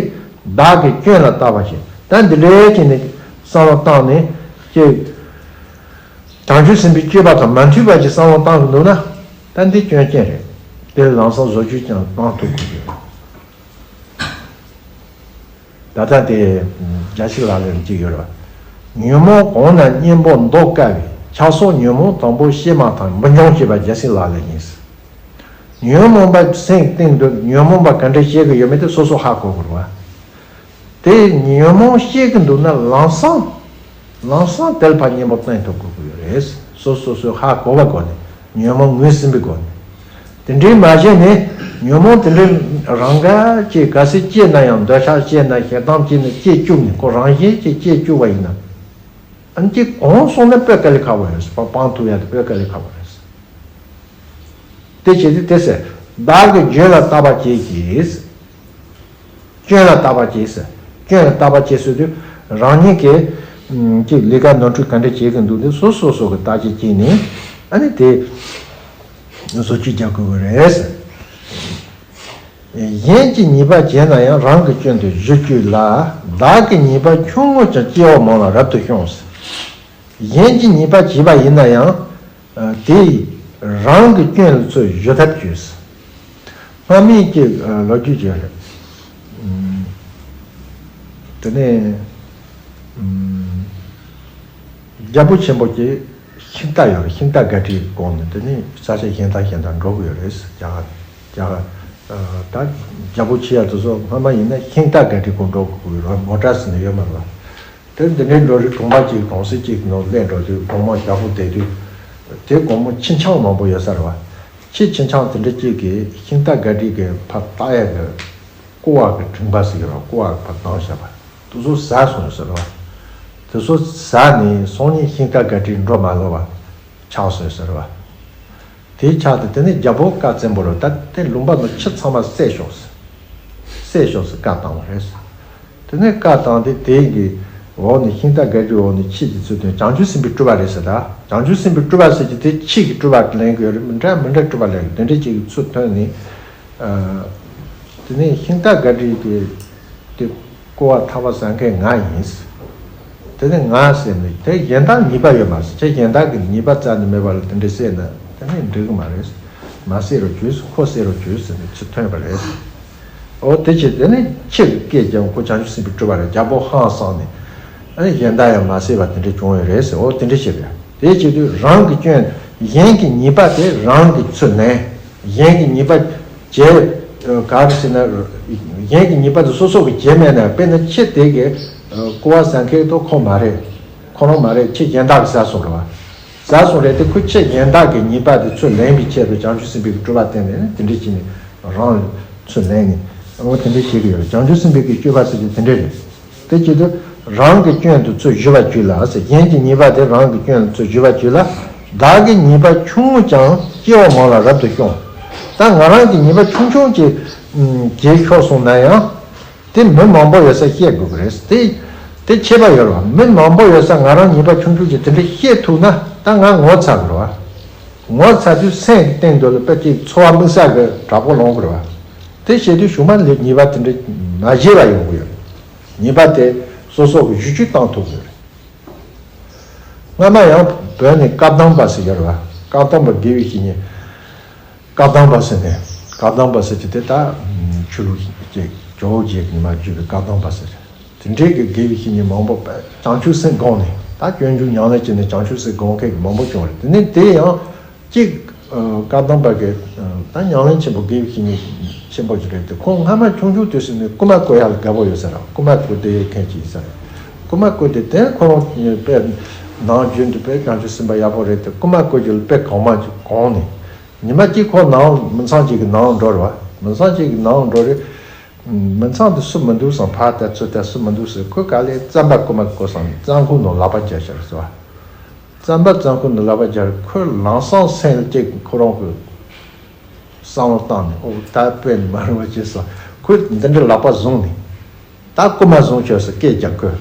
བདག་གི་སྐྱོན་ལ་བལྟ་བར་བྱེད། ད་འདི་འདྲའི་བྱས་ནས་བསམ་བློ་བཏང་ནས་ཀྱེ། བྱང་ཆུབ་སེམས་དཔའི་སྤྱོད་པ་དང་མ་མཐུན་པ་ཅིག་བསམ་བློ་བཏང་གི་འདུག་ན། ད་འདི་སྐྱོན་ཅན་རེད། དེ་ལ་ལམ་སང་བཟོ་བཅོས་ཀྱང་གཏོང་ཐུབ་དགོས་ཀྱི་རེད། ད་ལྟ་དེ་རྒྱལ་སྲས་ལག་ལེན་གཅིག་ཡོད་རེད་བ། ཉོན་མོངས་གང་ན་གཉེན་པོ་བཟློག་དཀའ་བས། ཆགས་སོགས་ཉོན་མོངས་དང་པོ་ཤེས་མ་ཐག་འབུར་འཇོམས་བྱེད་པ་རྒྱལ་སྲས་ལག་ལེན་ཡིན། ཉོན་མོངས་པ་སེམས་སྟེང་དུ་ཉོན་མོངས་པ་ག་འདྲ་བྱེད་ཀྱི་ཡོད་མེད་དེ་སོ་སོ་ཧ་གོ་དགོས་རེད་བ། དེ་ཉོན་མོངས་ཤེས་ཀྱི་འདུག་ན་ལམ་སང་། ལམ་སང་དེ་ལ་ཕར་གཉེན་པོ་བསྟེན་ཐུབ་དགོས་ཀྱི་ཡོད་རེད། སོ་སོ་སོས་ཧ་གོ་བའི་སྒོ་ནས། ཉོན་མོངས་ངོས་ཟིན་པའི་སྒོ་ནས། དེ་འདྲའི་མ་བྱས་ནས་ཉོན་མོངས་དེ་འདྲའི་རང་དགའ་སྐྱེ་ག་ཚོད་སྐྱེས་ན་ཡང་འདོད་ཆགས་སྐྱེས་ན་ཞེ་སྡང་སྐྱེས་ན་སྐྱེ་བཅུག་ནས་ཁོ་རང་བཞིན་གྱིས་སྐྱེ་བཅུག་པ་ཡིན་ན། ཨ་ནི་གཅིག་གོང་སོང་ན་དཔེ་དཀའ་ལས་ཁག་པོ་རེད། སྤང་སྤང་ཐུབ་ཡ་དེ་དཔེ་དཀའ་ལས་ཁག་པོ་རེད། དེ་བྱས་ཏེ་དེ་ཟེར། བདག་གི་རྒྱུད་ལ་བརྟག་པ་གྱིས་ཤིག། སྐྱོན་ལ་བརྟག་པ་གྱིས་ཟེར། སྐྱོན་ལ་བརྟག་པ་གྱིས་ཟེར་དུས་རང་ཉིད་ཀྱིས་ཀྱི་ལས་ཀ་ནོར་འཁྲུལ་ག་འདྲ་བྱེད་ཀྱི་འདུག་དེ་སོ་སོ་སོ་གི་བརྟག་དཔྱད་བྱས་ནས། ཨ་ནི་དེ་བཟོ་བཅོས་རྒྱག་དགོས་ཀྱི་རེད། གཞན་གྱིས་ཉེས་པ་བྱས་ན་ཡང་རང་གི་སྐྱོན་དུ་གཞི་བཅོས་ལ། བདག་གིས་ཉེས་པ་ཆུང་ངུ་ཀྱང་སྐྱེ་བ་མང་ལ་རབ་ཏུ་ཤོང་། གཞན་གྱིས་ཉེས་པ་བྱས་པ་ཡིན་ན་ཡང་དེས་རང་གི་སྐྱོན་ལ་ཚུར་གཞི་ཐབས་བྱོས། སྔ་མའི་གི་ལོ་རྒྱུས་ཅིག་རེད། དེ་ནས་རྒྱལ་པོ་ཆེན་པོ་གྱིས་ཤིང་རྟ་ཡོད་རེད། ཤིང་རྟ་སྒ་ཊི་གོང་ནས་དེ་ནས་ས་ཆ་གཞན་དང་གཞན་དང་འགྲོ་གི་ཡོད་རེད། རྒྱ་གར་རྒྱ་གར་ད་རྒྱལ་པོ་ཆེ་ཡ་དེ་ཚོ་སྔ་མ་ཡིན་ན་ཤིང་རྟ་སྒ་ཊི་གོང་འགྲོ་དགོས་ཀྱི་ཡོད་རེད། མོ་ཊ་ཟེར་ནས་ཡོད་མ་རེད་པ། དེ་འདི་འདྲའི་འགྲོ་རེད། གྲོང་པ་གཅིག་གྲོང་གསེབ་གཅིག་ནང་སླེབས་འགྲོ་དུས་དགོང་མོ་ཞག་པོ་བསྡད་དུས་དེ་དགོང་མོ་ཁྱི་སྤྱང་མང་པོ་ཡོད་ས་རེད་པ། ཁྱི་ཁྱི་སྤྱང་དེ་འདྲ་གཅིག་གིས་ཤིང་རྟ་སྒ་ཊི་གི་ཕར་བཏགས་ཡ་གི་ཀོ་བ་གི་དྲེག་པ་ཟེར་གི་རེད་པ། ཀོ་བ་ཕར་བཏང་བཞག་པ་དེ་ཚོ་ཟག་སོང་ཟེར་བ། དེ་ཚོ་ཟག་ནས་སང་ཉིན་ཤིང་རྟ་སྒ་ཊི་འགྲོ་མ་ལོ་བ་ཆགས་སོང་ཟེར་བ། དེའི་ཆ་དེ་དེ་ནས་རྒྱལ་པོ་བཀའ་བཙན་པོ་རེད། ད་དེ་ལུང་པ་ནང་ཁྱི་ཚང་མ་བསད་ཤོག་ཟེར། བསད་ཤོག་ཟེར་བཀའ་བཏང་བ་རེད། དེ་ནས་བཀའ་བཏང་སྟེ་དེ་གི་འོག་ནས་ཤིང་རྟ་སྒ་ཊིའི་འོག་ནས་ཁྱི་དེ་ཚུར་ཐོན། བྱང་ཆུབ་སེམས་དཔའི་སྤྲུལ་པ་རེད་ཟེར། ད་བྱང་ཆུབ་སེམས་དཔའི་སྤྲུལ་པ་ཟེར་གྱི་དེ་ཁྱི་གི་སྤྲུལ་པ་ལེན་གྱི་ཡོད་རེད། མི་འདྲ་མི་འདྲ་སྤྲུལ་པ་ལེན་གྱི་དེ་འདྲ་ཅིག་ཚུར་ཐོན་ནས། དེ་ནས་ཤིང་རྟ་སྒ་ཊི་དེ་དེ་ཀོ་བ་ཐག་པ་ཟ་མཁན་ང་ཡིན། དེ་ནས་ང་ཟེར་ནས་དེ་གཞན་དག་ཉེས་པ་ཡོད་མ་རེད། ཁྱེད་གཞན་དག་གི་ཉེས་པ་རྩ་ནས་མེད་པ་ལ་དེ་འདྲ་བཤད་ན་དེ་ནས་འགྲིག་གི་མ་རེད། མ་བཤད་རོགས་བྱོས། ཁོ་བཤད་རོགས་བྱོས་ཟེར་ནས་ཁྱི་ཐོན་པ་རེད། འོ་དེ་བྱས་དེ་ནས་ཁྱི་གི་སྐད་ཀྱང་ཁོ་བྱང་ཆུབ་སེམས་དཔའི་སྤྲུལ་པ་རེད། རྒྱལ་པོ་ཧང་སངས་ནས་ཨ་ནི་གཞན་དག་ཡང་མ་བཤད་པ་དེ་འདྲ་བྱུང་བ་རེད་ཟེར། འོ་དེ་འདྲ་བྱས་པས། དེ་བྱེད་དུས་རང་གི་སྐྱོན། གཞན་གྱི་ཉེས་པ་དེ་རང་གིས་ཚུར་ལེན། གཞན་གྱི་ཉེས་པ་བྱས། ག་རེ་ཟེར་ན། གཞན་གྱི་ཉེས་པ་དེ་སོ་སོ་གིས་བྱས་མེད་ན། དཔེར་ན་ཁྱི་དེ་གིས་ཀོ་བ་ཟ་མཁན་དེ་ཁོ་མ་རེད། ཁོ་རང་མ་རེད། ཁྱི་གཞན་དག་གིས་ཟ་སོང་རེད་པ། ཟ་སོང་རེད་དེ་ཁོ་ཁྱི་གཞན་དག་གི་ཉེས་པ་དེ་ཚུར་ལེན་པའི་ཆེད་དུ་བྱང་ཆུབ་སེམས་དཔའི་སྤྲུལ་པ་བསྟན་ནས་དེ་འདྲ་བྱས་ནས་རང་ལ་ཚུར་ལེན་ནས། འོ་དེ་འདྲ་བྱེད་ཀྱི་ཡོད། བྱང་ཆུབ་སེམས་དཔའི་སྤྱོད་པ་ཟེར་གྱི་དེ་འདྲ་རེད། དེ་བྱེད་དུས་རང་གི་སྐྱོན་དུ་ཚུར་གཞི་བ་བཅུག་ལ་ཟེར། གཞན་གྱི་ཉེས་པ་དེ་རང་གི་སྐྱོན་དུ་ཚུར་གཞི་བ་བཅུག་ལ། བདག་གི་ཉེས་པ་ཆུང་ངུ་ཀྱང་སྐྱེ་བ་མང་ལ་རབ་ཏུ་ཤོང་། ད་ང་རང་གི་ཉེས་པ་ཆུང་ཆུང་ཅིག་བྱས་ཤོར་སོང་ན་ཡང་དེ་མི་མང་པོ་ཡོད་ས་བཤད་དགོས་ཀྱི་རེད། དེ་དེ་ཁྱད་པར་ཡོད་རེད་པ། མི་མང་པོ་ཡོད་ས་ང་རང་ཉེས་པ་ཆུང་ཆུང་ཅིག་དེ་འདྲ་བཤད་ཐུབ་ན་ད་ང་ངོ་ཚ་གི་རེད་པ། ངོ་ཚ་དུས་སེམས་ཀྱི་སྟེང་དུ་ལ་དཔེ་ཅིག་ཚོར་བ་དམིགས་བསལ་གྱི་དྲག་པོ་ལངས་ཀྱི་རེད་པ། དེ་བྱེད་དུས་གཞུག་མ་ལ་ཉེས་པ་དེ་འདྲ་མ་བྱས་པ་ཡོང་གི་ཡོད་རེད། ཉེས་པ་དེ་སོ་སོ་གིས་གཞི་བཅོས་བཏང་ཐུབ་ཀྱི་ཡོད་རེད། སྔ་མ་ཡང་བོད་ནས་བཀའ་གདམས་པ་ཟེར་ཡོད་རེད་པ། བཀའ་གདམས་པ་དགེ་བའི་བཤེས་གཉེན། བཀའ་གདམས་པ་ཟེར་ནས། བཀའ་གདམས་པ་ཟེར་གྱི་དེ་ད་ཆོས་ལུགས་ཅིག་ཇོ་བོ་རྗེ་གིས་མར་བརྒྱུད་པའི་བཀའ་གདམས་པ་ཟེར། དེ་འདྲའི་གི་དགེ་བའི་བཤེས་གཉེན་མང་པོ་བྱང་ཆུབ་སེམས་སྒོམ་ནས། ད་སྤྱོད་འཇུག་ཉམས་ལེན་བྱས་ནས་བྱང་ཆུབ་སེམས་སྒོམ་མཁན་གྱི་མང་པོ་བྱུང་བ་རེད། དེ་ནས་དེ་ཡང་གཅིག་བཀའ་གདམས་པ་གི་ད་ཉམས་ལེན་ཆེན་པོ་དགེ་བའི་བཤེས་གཉེན་ཆེན་པོ་ཞིག་རེད་དེ། ཁོང་སྔ་མ་ཆུང་ཆུང་དུས་སུ་ནས་རྐུན་མ་རྐུ་ཡ་ལ་དགའ་པོ་ཡོད་ས་རེད། རྐུན་མ་རྐུ་བསྡད་མཁན་ཅིག་ཡིན་ས་རེད། རྐུན་མ་རྐུ་དེ་དེ་ཁོ་རང་དཔེ་ནམ་རྒྱུན་དུ་དཔེ་བྱང་ཆུབ་སེམས་དཔའ་ཡག་པོ་རེད་དེ། རྐུན་མ་རྐུ་རྒྱུ་ལ་དཔེ་གང་མང་ཅིག་གོང་ནས། ཉི་མ་གཅིག་ཁོ་ནང་མི་ཚང་གཅིག་གི་ནང་འགྲོ་རེད་པ། མི་ཚང་གཅིག་གི་ནང་འགྲོ་རེད། མི་ཚང་དུ་སུ་མི་འདུག་བསམ། ཕར་ལྟ་ཚུར་ལྟ་སུ་མི་འདུག་ཟེར། ཁོས་ག་ལེར་རྩམ་པ་རྐུ་མ་རྐུ་སོང་ནས་རྩམ་ཁུང་ནང་ལག་པ་བརྒྱབ་ཤར་ཟེར་བ། རྩམ་པ་རྩམ་ཁུང་ནང་ལག་པ་བརྒྱབ། ཁོས་ལམ་སང་སེམས་ལ་གཅིག་ཁོ་རང་གི་བསམ་བློ་བཏང་ནས། ཨོ་ད་དཔེ་མ་རུང་བ་བྱས་སོང་། ཁོས་འདི་འདྲའི་ལག་པ་བཟུང་ནས། ད་རྐུ་མ་བཟུང་ཤོག་ཟེར་སྐད་རྒྱག་གི།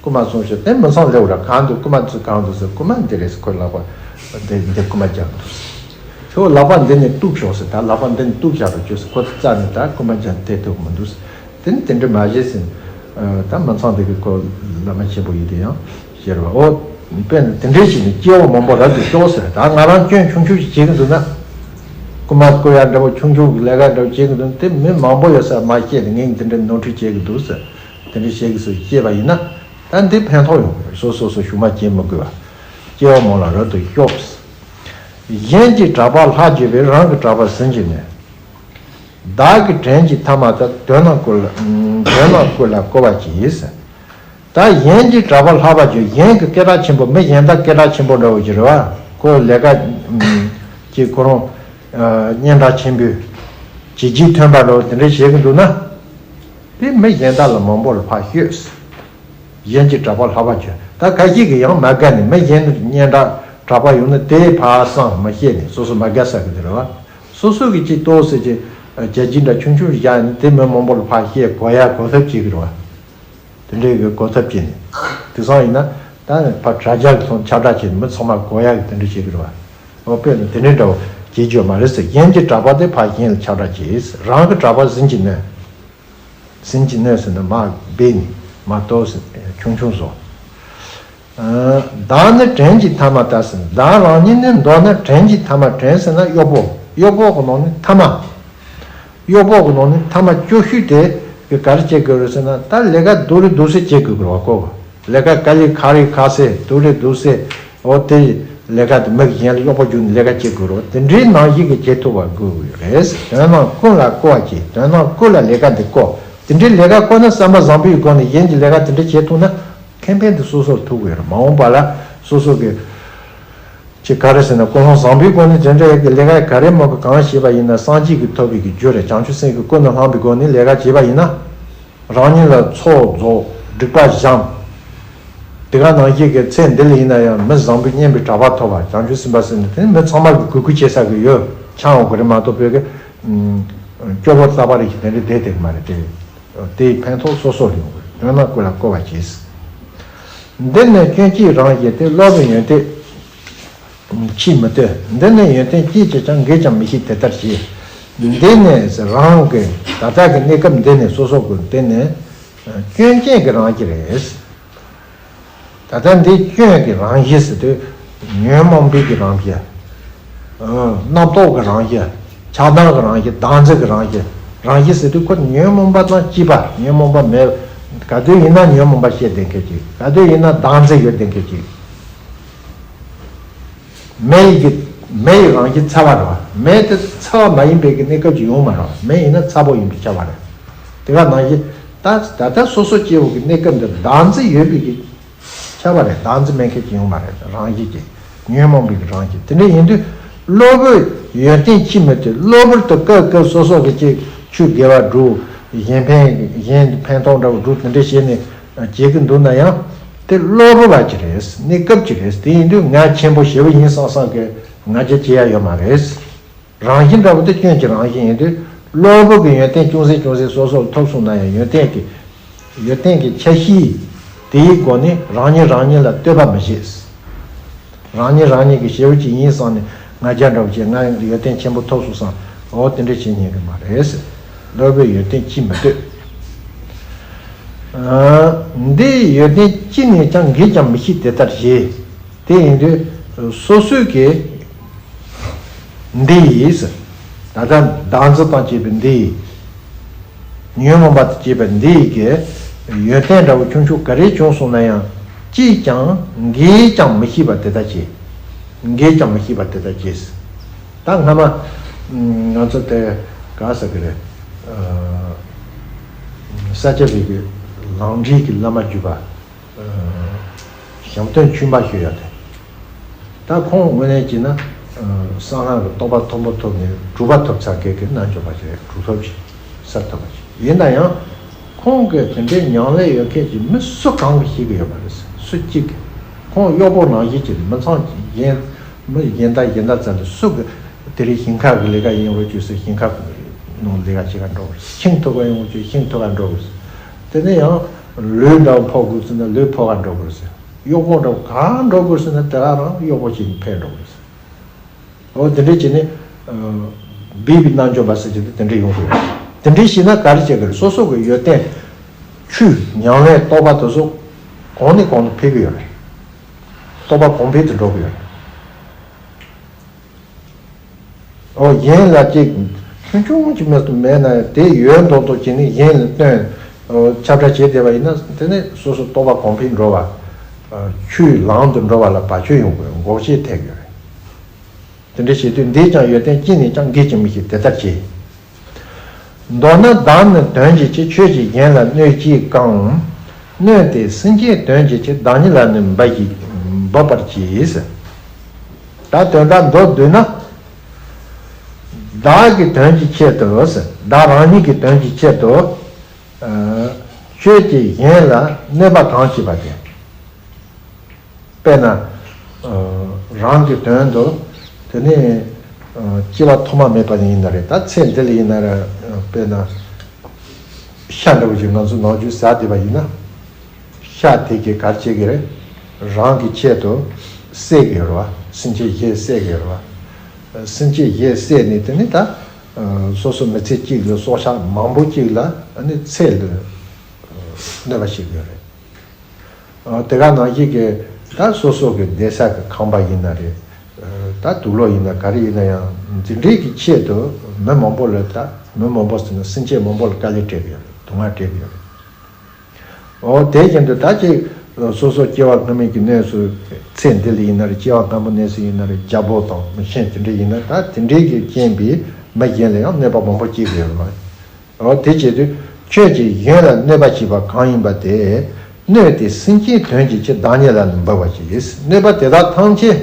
རྐུ་མ་བཟུང་ཤོག་དེ་མི་ཚང་སླེབས་ར། གང་འདུག་རྐུ་མ་ཚོ་གང་འདུག་ཟེར། རྐུ་མ་འདི་རེད་ཟེར། ཁོས་ལག་པ་འདི་འདི་རྐུ་མ་རྒྱག་འདུག་ཟེར། ཁྱོད་ལག་པ་འདི་ནས་གཏུག་ཤོག་ཟེར། ད་ལག་པ་འདི་ནས་གཏུག་བཞག་རོགས་བྱོས་ཟེར། ཁོ་རྩ་ནས་ད་རྐུ་མ་རྒྱག་དེ་ཐུབ་མི་འདུག་ཟེར། དེ་ནི་དེ་འདྲ་མ་བྱེད་ཟེར། ད་མི་ཚང་འདི་གི་ཁོ་བླ་མ་ཆེན་པོ་ཡིན་དེ་ཡང་ཟེར་བ། ཨོ་དཔེར་ན་དེ་འདྲའི་ཞིག་ནི་སྐྱེ་བོ་མང་པོ་རབ་ཏུ་ཤོག་ཟེར། ད་ང་རང་སྐྱོན་ཆུང་ཆུང་ཞིག་བྱེད་ཀྱི་འདུག་ན། རྐུ་མ་རྐུ་ཡ་འདྲ་པོ་ཆུང་ཆུང་གི་ལས་ཀ་འདྲ་པོ་བྱེད་ཀྱི་འདུག་ན། དེ་མི་མང་པོ་ཡོད་སར་མ་བཤད་ནས་ངས་འདི་འདྲའི་ནོར་འཁྲུལ་བྱེད་ཀྱི་འདུག་ཟེར། དེ་འདྲ་བཤད་ཀྱི་སུ་བཤད་པ་ཡིན་ན། ད་འདི་ཕན་ཐོགས་ཡོང་གི་རེད། སོ་སོ་སོ་ཞུགས་མ་བྱེད་མི་དགོས་པ། སྐྱེ་བོ་མང་ལ་རབ་ཏུ་ཤོག། གཞན་གྱི་གྲགས་པ་ལྷག་བརྗོད་པས། རང་གི་གྲགས་པ་ཟིན་གྱིས་མེད། བདག་གི་དྲིན་གྱིས་ཐ་མ་དག། དོན་རྣམས་ཀུན་ལ་དོན་རྣམས་ཀུན་ལ་གོ་བར་གྱིས། ད་གཞན་གྱི་གྲགས་པ་ལྷག་པར་བརྗོད། གཞན་གྱི་སྐད་གྲགས་ཆེན་པོ། མི་གཞན་དག་སྐད་གྲགས་ཆེན་པོ་འདྲ་བོ་ཅིག་རེད་བ། ཁོ་ལས་ཀ་ཅིག་ཁོ་རང་སྙན་གྲགས་ཆེན་པོས་བྱས་རྗེས་ཐོན་པ་འདྲ་བོ་དེ་འདྲ་བྱེད་ཀྱི་འདུག་ན། དེ་མི་གཞན་དག་ལ་མང་པོ་ལ་ཕར་ཤོད། གཞན་གྱི་གྲགས་པ་ལྷག་པར་བརྗོད། ད་ཁ་ཤས་ཀྱིས་ཡང་མ་དགའ་ནས་མི་གཞན་གྱི་སྙན་གྲགས་གྲགས་པ་ཡོང་ན་དེ་ཕར་བསམ་མི་ཤེས་ནས་སོ་སོ་མ་དགའ་ས་གི་དེ་རེད་བ། སོ་སོ་གི་ཅིག་ལྟོས་ཟེར་གྱི་རྒྱལ་སྤྱི་འདྲ་ཆུང་ཆུང་བཞག་ནས་དེ་མི་མང་པོ་ལ་ཕར་བཤད་གོ་ཡ་གོ་ཐབས་བྱེད་གི་རེད་བ། དེ་འདྲའི་གི་གོ་ཐབས་བྱེད་ནས། དེང་སང་ཡིན་ན་ད་ཕར་དྲ་རྒྱ་གི་ཐོག་ཁྱབ་བསྒྲགས་བྱས་ནས་མི་ཚང་མ་གོ་ཡ་གི་དེ་འདྲ་བྱེད་གི་རེད་བ། འོ་དཔེར་ན་དེ་འདྲའི་འདྲ་བོ་བྱེད་རྒྱུ་མ་རེད་ཟེར། གཞན་གྱི་གྲགས་པ་དེ་ཕར་གཞན་ལ་ཁྱབ་བསྒྲགས་བྱེད། རང་གི་གྲགས་པ་ཟིན་གྱིས་གནོན། ཟིན་གྱིས་གནོན་ཟེར་ན་མར་སྦས་ནས་མར་ལྟོས་ཟེར་ཆུང་ཆུང་བཟོ། ཨ། བདག་ནི་བྲན་གྱི་ཐ་མ་ལྟར་ཟེར། བདག་རང་ཉིད་ནི་མདོར་ན་བྲན་གྱི་ཐ་མ། བྲན་ཟེར་ན་གཡོག་པོ། གཡོག་པོ་གི་ནང་ནས་ཐ་མ། གཡོག་པོ་གི་ནང་ནས་ཐ་མ་སྐྱོ་ཤོས་དེ་གི་ག་རེ་བྱེད་དགོས་རེད་ཟེར་ན། ད་ལས་ཀ་སྡུག་རེ་སྡུག་སེ་བྱེད་དགོས་ཀྱི་རེད་བ། ཁོ་གི་ལས་ཀ་དཀའ་ལས་ཁག་རེ་ཁག་སེ་སྡུག་རེ་སྡུག་སེ། འོ་དེ་ལས་ཀ་དེ་མི་གཞན་ལ་གཡོག་པོ་བརྒྱུགས་ནས་ལས་ཀ་བྱེད་དགོས་རེད། དེ་འདྲའི་ནང་བཞིན་གྱི་བྱེད་ཐུབ་པ་དགོས་ཀྱི་རེད། དོན་རྣམས་ཀུན་ལ་བསྐུལ་བ་གྱིས། དོན་རྣམས་ཀུན་ལ་ལས་ཀ་འདི་བསྐུལ། དེ་འདྲའི་ལས་ཀ་བསྐུལ་ན་བསམ་པ་བཟང་པོའི་སྒོ་ནས་གཞན་གྱི་ལས་ཀ་དེ་འདྲ་བྱེད་ཐུབ་ན་ཁེ་ཕན་དེ་སོ་སོར་ཐུག་གི་ཡོད་རེད། མ་འོངས་པ་ལ་སོ་སོ་གི་ཅིག་ག་རེ་ཟེར་ན། ཀུན་སློང་བཟང་པོའི་སྒོ་ནས་དེ་འདྲ་ཡག་གི་ལས་ཀ་ག་རེ་མོ་གི་གང་བྱས་པ་ཡིན་ན་སངས་རྒྱས་ཀྱི་ཐོབ་པའི་གི་རྒྱུ་རེད། བྱང་ཆུབ་སེམས་ཀྱི་ཀུན་ནས་བསླངས་པའི་སྒོ་ནས་ལས་ཀ་བྱས་པ་ཡིན་ན། རང་ཉིད་ལ་ཚོགས་རྫོགས་སྒྲིབ་པ་སྦྱངས། དེ་ག་ནང་བཞིན་གྱི་ཚེ་འདི་ལ་ཡིན་ན་ཡང་མི་བཟང་པོའི་སྙན་པའི་གྲགས་པ་ཐོབ་པ། བྱང་ཆུབ་སེམས་དཔའ་ཟེར་ནས་དེ་ནི་མི་ཚང་མ་གི་གུས་བཀུར་བྱེད་ས་གི་ཡོད་ཆགས་འོང་གི་རེད་མ་གཏོགས། བོད་ཀྱི་སྐྱོ་པོ་རྩ་བ་རེ་ཞིག་དེ་འདྲ་བསྡད་བསྡད་གི་མ་རེད་དེ། དེའི་ཕན་ཐོགས་སོ་སོར་ཡོང་གི་རེད། དོན་ན་ཀུན་ལ་བསྐུལ་བ་གྱིས། འདི་ནི་སྐྱོན་གཅིག་རང་བཞིན་ཏེ། སློབ་པའི་ཡོན་ཏན་ཕྱིས་མི་ལྟོས། འདི་ནི་ཡོན་ཏན་གཅིག་ཀྱང་འགས་ཀྱང་མི་ཤེས་དེ་ལྟར་བྱས། འདི་ནི་རང་གི་ད་ལྟ་གི་གནས་སྐབས་འདི་ནི་སོ་སོ་གི་འདི་ནི་སྐྱོན་ཅན་གྱི་རང་བཞིན་རེད། ད་ལྟ་འདི་སྐྱོན་གྱི་རང་བཞིན་ཟེར་དུས་ཉོན་མོངས་པའི་གི་རང་བཞིན། རྣམ་རྟོག་གི་རང་བཞིན། ཆགས་སྡང་གི་རང་བཞིན། བདག་འཛིན་གྱི་རང་བཞིན། རང་བཞིན་ཟེར་དུས་ཁོ་ཉོན་མོངས་པ་དང་བཅས་པ། ཉོན་མོངས་པ་མེད། ག་དུས་ཡིན་ན་ཉོན་མོངས་པ་བཤད་བསྡད་མཁན་ཅིག་ག་དུས་ཡིན་ན་བདག་འཛིན་ཡོད་བསྡད་མཁན་ཅིག་མེ་ཡི་གི་མེ་ཡི་རང་བཞིན་ཚ་བ་རེད་བ། མེ་དེ་ཚ་བ་མ་ཡིན་པའི་གི་གནས་སྐབས་ཅིག་ཡོང་མ་རེད་བ། མེ་ཡིན་ན་ཚ་པོ་ཡིན་པས་ཁྱབ་པ་རེད། དེ་ག་ནང་བཞིན་ད་ད་ལྟ་སོ་སོ་སྐྱེ་བོ་གི་གནས་སྐབས་འདིར་བདག་འཛིན་ཡོད་པའི་གི་ཁྱབ་པ་རེད། བདག་འཛིན་མེད་མཁན་ཅིག་ཡོང་མ་རེད། རང་བཞིན་གྱིས་ཉོན་མོངས་པའི་གི་རང་བཞིན། དེ་འདྲ་ཡིན་དུས་སློབ་པའི་ཡོན་ཏན་ཕྱིས་མི་ལྟོས། སློབ་པར་དུ་སྐབས་སྐབས་སོ་སོ་གི་ཅིག་ཆོས་དགེ་བ་སྒྲུབ། གཞན་ཕན་གཞན་ཕན་ཐོགས་འདྲ་བོ་སྒྲུབ། དེ་འདྲ་བྱས་ནས་བྱེད་ཀྱི་འདུག་ན་ཡང་། དེ་སློབ་པ་ཅིག་རེད། གནས་སྐབས་ཅིག་རེད། དེ་ཡིན་དུས་ང་ཆེན་པོ་ཞེ་པོ་ཡིན་བསམ་བསམ་གི་ང་རྒྱལ་སྐྱེ་ཡ་ཡོད་མ་རེད། རང་བཞིན་འདྲ་བོ་དེ་སྐྱོན་གྱི་རང་བཞིན་ཡིན་དུས། སློབ་བུ་གི་ཡོན་ཏན་ཅུང་ཟད་ཅུང་ཟད་སོ་སོར་ཐོབ་སོང་ན་ཡང་། ཡོན་ཏན་གྱི་ཡོན་ཏན་གྱི་ཆ་ཤས་དེའི་སྒོ་ནས་རང་ཉིད་རང་ཉིད་ལ་བསྟོད་པ་མི་བྱེད། རང་ཉིད་རང་ཉིད་ཀྱི་ཞེ་པོ་ཅིག་ཡིན་བསམ་ནས་ང་རྒྱལ་འདྲ་བོ་བྱས། ང་ཡོན་ཏན་ཆེན་པོ་ཐོབ་སོང་བསམ། འོ་དེ་འདྲ་བྱེད་ཉན་གི་མ་རེད། སློབ་བུའི་ཡོན་ཏན་ཕྱིས་མི་ལྟོས། ཨ། འདི་ཡོན་ཏན་ཅི་ནས་ཀྱང་འགས་ཀྱང་མི་ཤེས་དེ་ལྟར་བྱས། དེ་ཡིན་དུས་སོ་སོའི་གི་འདི་ཡིས། ད་ལྟ་བདག་འཛིན་དང་བཅས་པའི་འདི་ཡིས། ཉོན་མོངས་པ་དང་བཅས་པའི་འདི་ཡི་གི་ཡོན་ཏན་འདྲ་བོ་ཆུང་ཆུང་ག་རེ་བྱུང་སོང་ན་ཡང་། ཅིས་ཀྱང་འགས་ཀྱང་མི་ཤེས་པ་དེ་ལྟར་བྱས། འགས་ཀྱང་མི་ཤེས་པ་དེ་ལྟར་བྱས། ད་སྔ་མ་ང་ཚོ་དེ་ག་ཟེར་གི་རེད། ས་སྐྱ་པའི་གི་ལམ་འབྲས་ཀྱི་བླ་མ་བརྒྱུད་པ། ཨ། ཞབས་བརྟན་ཆོས་འབའ་ཞུ་ཡ་དེ། ད་ཁོང་དངོས་གནས་བྱས་ན། ཨ། གསང་སྔགས་ཀྱི་རྟོགས་པ་མཐོན་པོ་ཐོབ་ནས་གྲུབ་པ་ཐོབ་ཚར་མཁན་གྱི་རྣལ་འབྱོར་པ་ཞིག་རེད། གྲུབ་ཐོབ་ཞིག་གསལ་ཐོབ་པ་ཞིག་ཡིན་ན་ཡང་། ཁོང་གི་དེ་འདྲའི་ཉམས་ལེན་ཡོད་མཁན་གྱི་མི་སུ་གང་གིས་ཤེས་ཀྱི་ཡོད་མ་རེད། སུ་གཅིག་གིས། ཁོང་གཡོག་པོ་ནང་བཞིན་གྱི་མི་ཚང་གི་གཞན། མི་གཞན་དག་གཞན་དག་ཙམ་དུ་སུ་གི་དེ་རིང་ཞིང་ཁ་གི་ལས་ཀ་ཡིན་རོགས་བྱོས་ཟེར་ཞིང་ཁ་གི་ནང་ལས་ཀ་བྱེད་ག་འགྲོ་དགོས། ཤིང་འཐུ་ག་ཡོང་རོགས་བྱོས་ཤིང་འཐུ་ག་འགྲོ་དགོས། དེ་ནས་ཡང་ལུད་འདྲ་བོ་ཕོག་དགོས་ཟེར་ན་ལུད་ཕོག་ག་འགྲོ་དགོས་ཟེར། གཡོག་པོ་འདྲ་བོ་གང་འགྲོ་དགོས་ཟེར་ན་དེ་ག་རང་གཡོག་པོ་བྱས་ནས་ཕེབས་འགྲོ་དགོས་ཟེར། འོ་དེ་འདྲས་བྱས་ནས། ཨ། སྦས་པའི་རྣལ་འབྱོར་པ་ཟེར་གྱི་དེ་དེ་འདྲས་ཡོང་གི་ཡོད། དེ་འདྲས་བྱས་ན་ག་རེ་བྱེད་ཀྱི་རེད། སོ་སོ་གི་ཡོན་ཏན། ཆོས་ཉམས་ལེན་རྟོགས་པ་དེ་ཚོ་གོང་ནས་གོང་དུ་འཕེལ་གྱི་ཡོད་རེད། རྟོགས་པ་གོང་འཕེལ་དུ་འགྲོ་གི་ཡོད་རེད། འོ་གཞན་ལ་ཅིག་ཆུང་ཆུང་ཅིག་མེད་དུ་མེད་ན་ཡང་དེ་ཡོད་མདོག་མདོག་བྱས་ནས་གཞན་ལ་སྟོན། འོ་ཁྱབ་བསྒྲགས་བྱས་བསྡད་པ་ཡིན་ན་དེ་ནས་སོ་སོ་རྟོགས་པ་གོང་འཕེལ་འགྲོ་བ། ཆོས་ལམ་དུ་འགྲོ་བ་ལ་བར་ཆད་ཡོང་གི་ཡོད། འགོག་བྱེད་ཐེབས་ཀྱི་ཡོད་རེད། དེ་འདྲ་བྱེད་དུས་འདས་ཀྱང་ཡོན་ཏན་ཅི་ནས་ཀྱང་འགས་ཀྱང་མི་ཤེས་དེ་ལྟར་བྱེད། མདོར་ན་བདག་ནི་དོན་གྱི་ཕྱིར་ཆོས་ཀྱི་གཞན་ལ་གནོད་ཅེས་བཀང་། གནོད་དེ་སེམས་ཅན་དོན་གྱི་ཕྱིར་བདག་ཉིད་ལ་ནི་འབབ་ཞིག་འབབ་པར་གྱིས། ད་དོན་དག་མདོར་བསྡུས་ན། བདག་གི་དོན་གྱི་ཆེད་དུ། བདག་རང་ཉིད་ཀྱི་དོན་གྱི་ཆེད་དུ། ཨ། ཁྱོད་ཀྱིས་གཞན་ལ་གནོད་པ་གང་བྱས་པ་དེ། དཔེར་ན། ཨ། རང་གི་དོན་དུ། དེ་ནས། ཨ། སྐྱེ་བ་ཐོག་མ་མེད་པ་ནས་ཡིན་ན་རེད། ད་ཚེ་འདི་ལ་ཡིན་ན་རེད། དཔེར་ན། ཤ་འདྲ་བོ་ཞིག་ང་ཚོ་ནམ་རྒྱུན་ཟ་བསྡད་པ་ཡིན་ན། ཤ་དེ་གིས་ག་རེ་བྱེད་ཀྱི་རེད། རང་གི་ཆེད་དུ་བསད་ཀྱི་ཡོད་རེད་བ། སེམས་ཅན་གཞན་བསད་ཀྱི་ཡོད་རེད་བ། སེམས་ཅན་གཞན་བསད་ནས་དེ་ནས་ད། ཨ། སོ་སོ་མི་ཚེ་གཅིག་ལ་སྲོག་ཆགས་མང་པོ་གཅིག་ལ་ཨ་ནི་ཚེ་ལ་གནོད་པ་བྱེད་ཀྱི་ཡོད་རེད། ཨ། དེ་ག་ནང་བཞིན་གྱི་ད་སོ་སོ་གི་བསྡད་ས་གི་ཁང་པ་ཡིན་ན་རེད། ཨ། ད་དུག་ལོག་ཡིན་ན་ག་རེ་ཡིན་ན་ཡང་འདི་འདྲའི་གི་ཆེད་དུ་མི་མང་པོ་ལ། ད་མི་མང་པོ་ཟེར་ན་སེམས་ཅན་མང་པོ་ལ་དཀའ་ལས་སྤྲད་ཀྱི་ཡོད་རེད། སྡུག་བསྔལ་སྤྲད་ཀྱི་ཡོད་རེད། འོ། དེ་བཞིན་དུ་ད་ཅིག་སོ་སོ་སྐྱེ་བ་སྔ་མའི་གི་གནས་སུ། ཚེ་འདི་ལ་ཡིན་ན་རེད། སྐྱེ་བ་སྔ་མོ་གནས་སུ་ཡིན་ན་རེད། རྒྱལ་པོ་དང་མི་ཆེན་དེ་འདྲ་ཡིན་ན། ད་དེ་འདྲའི་གི་རྐྱེན་པས་མི་གཞན་ལ་ཡང་གནོད་པ་མང་པོ་སྐྱེལ་གྱི་ཡོད་རེད་མ། འོ། དེ་བྱེད་དུས་ཁྱོད་ཀྱིས་གཞན་ལ་གནོད་པ་བྱས་པ་གང་ཡིན་པ་དེ། གནོད་དེ་སེམས་ཅན་དོན་གྱི་ཕྱིར་བདག་ཉིད་ལ་ནི་འབབ་པར་བྱེད། གནོད་པ་དེ་དག་ཐམས་ཅད་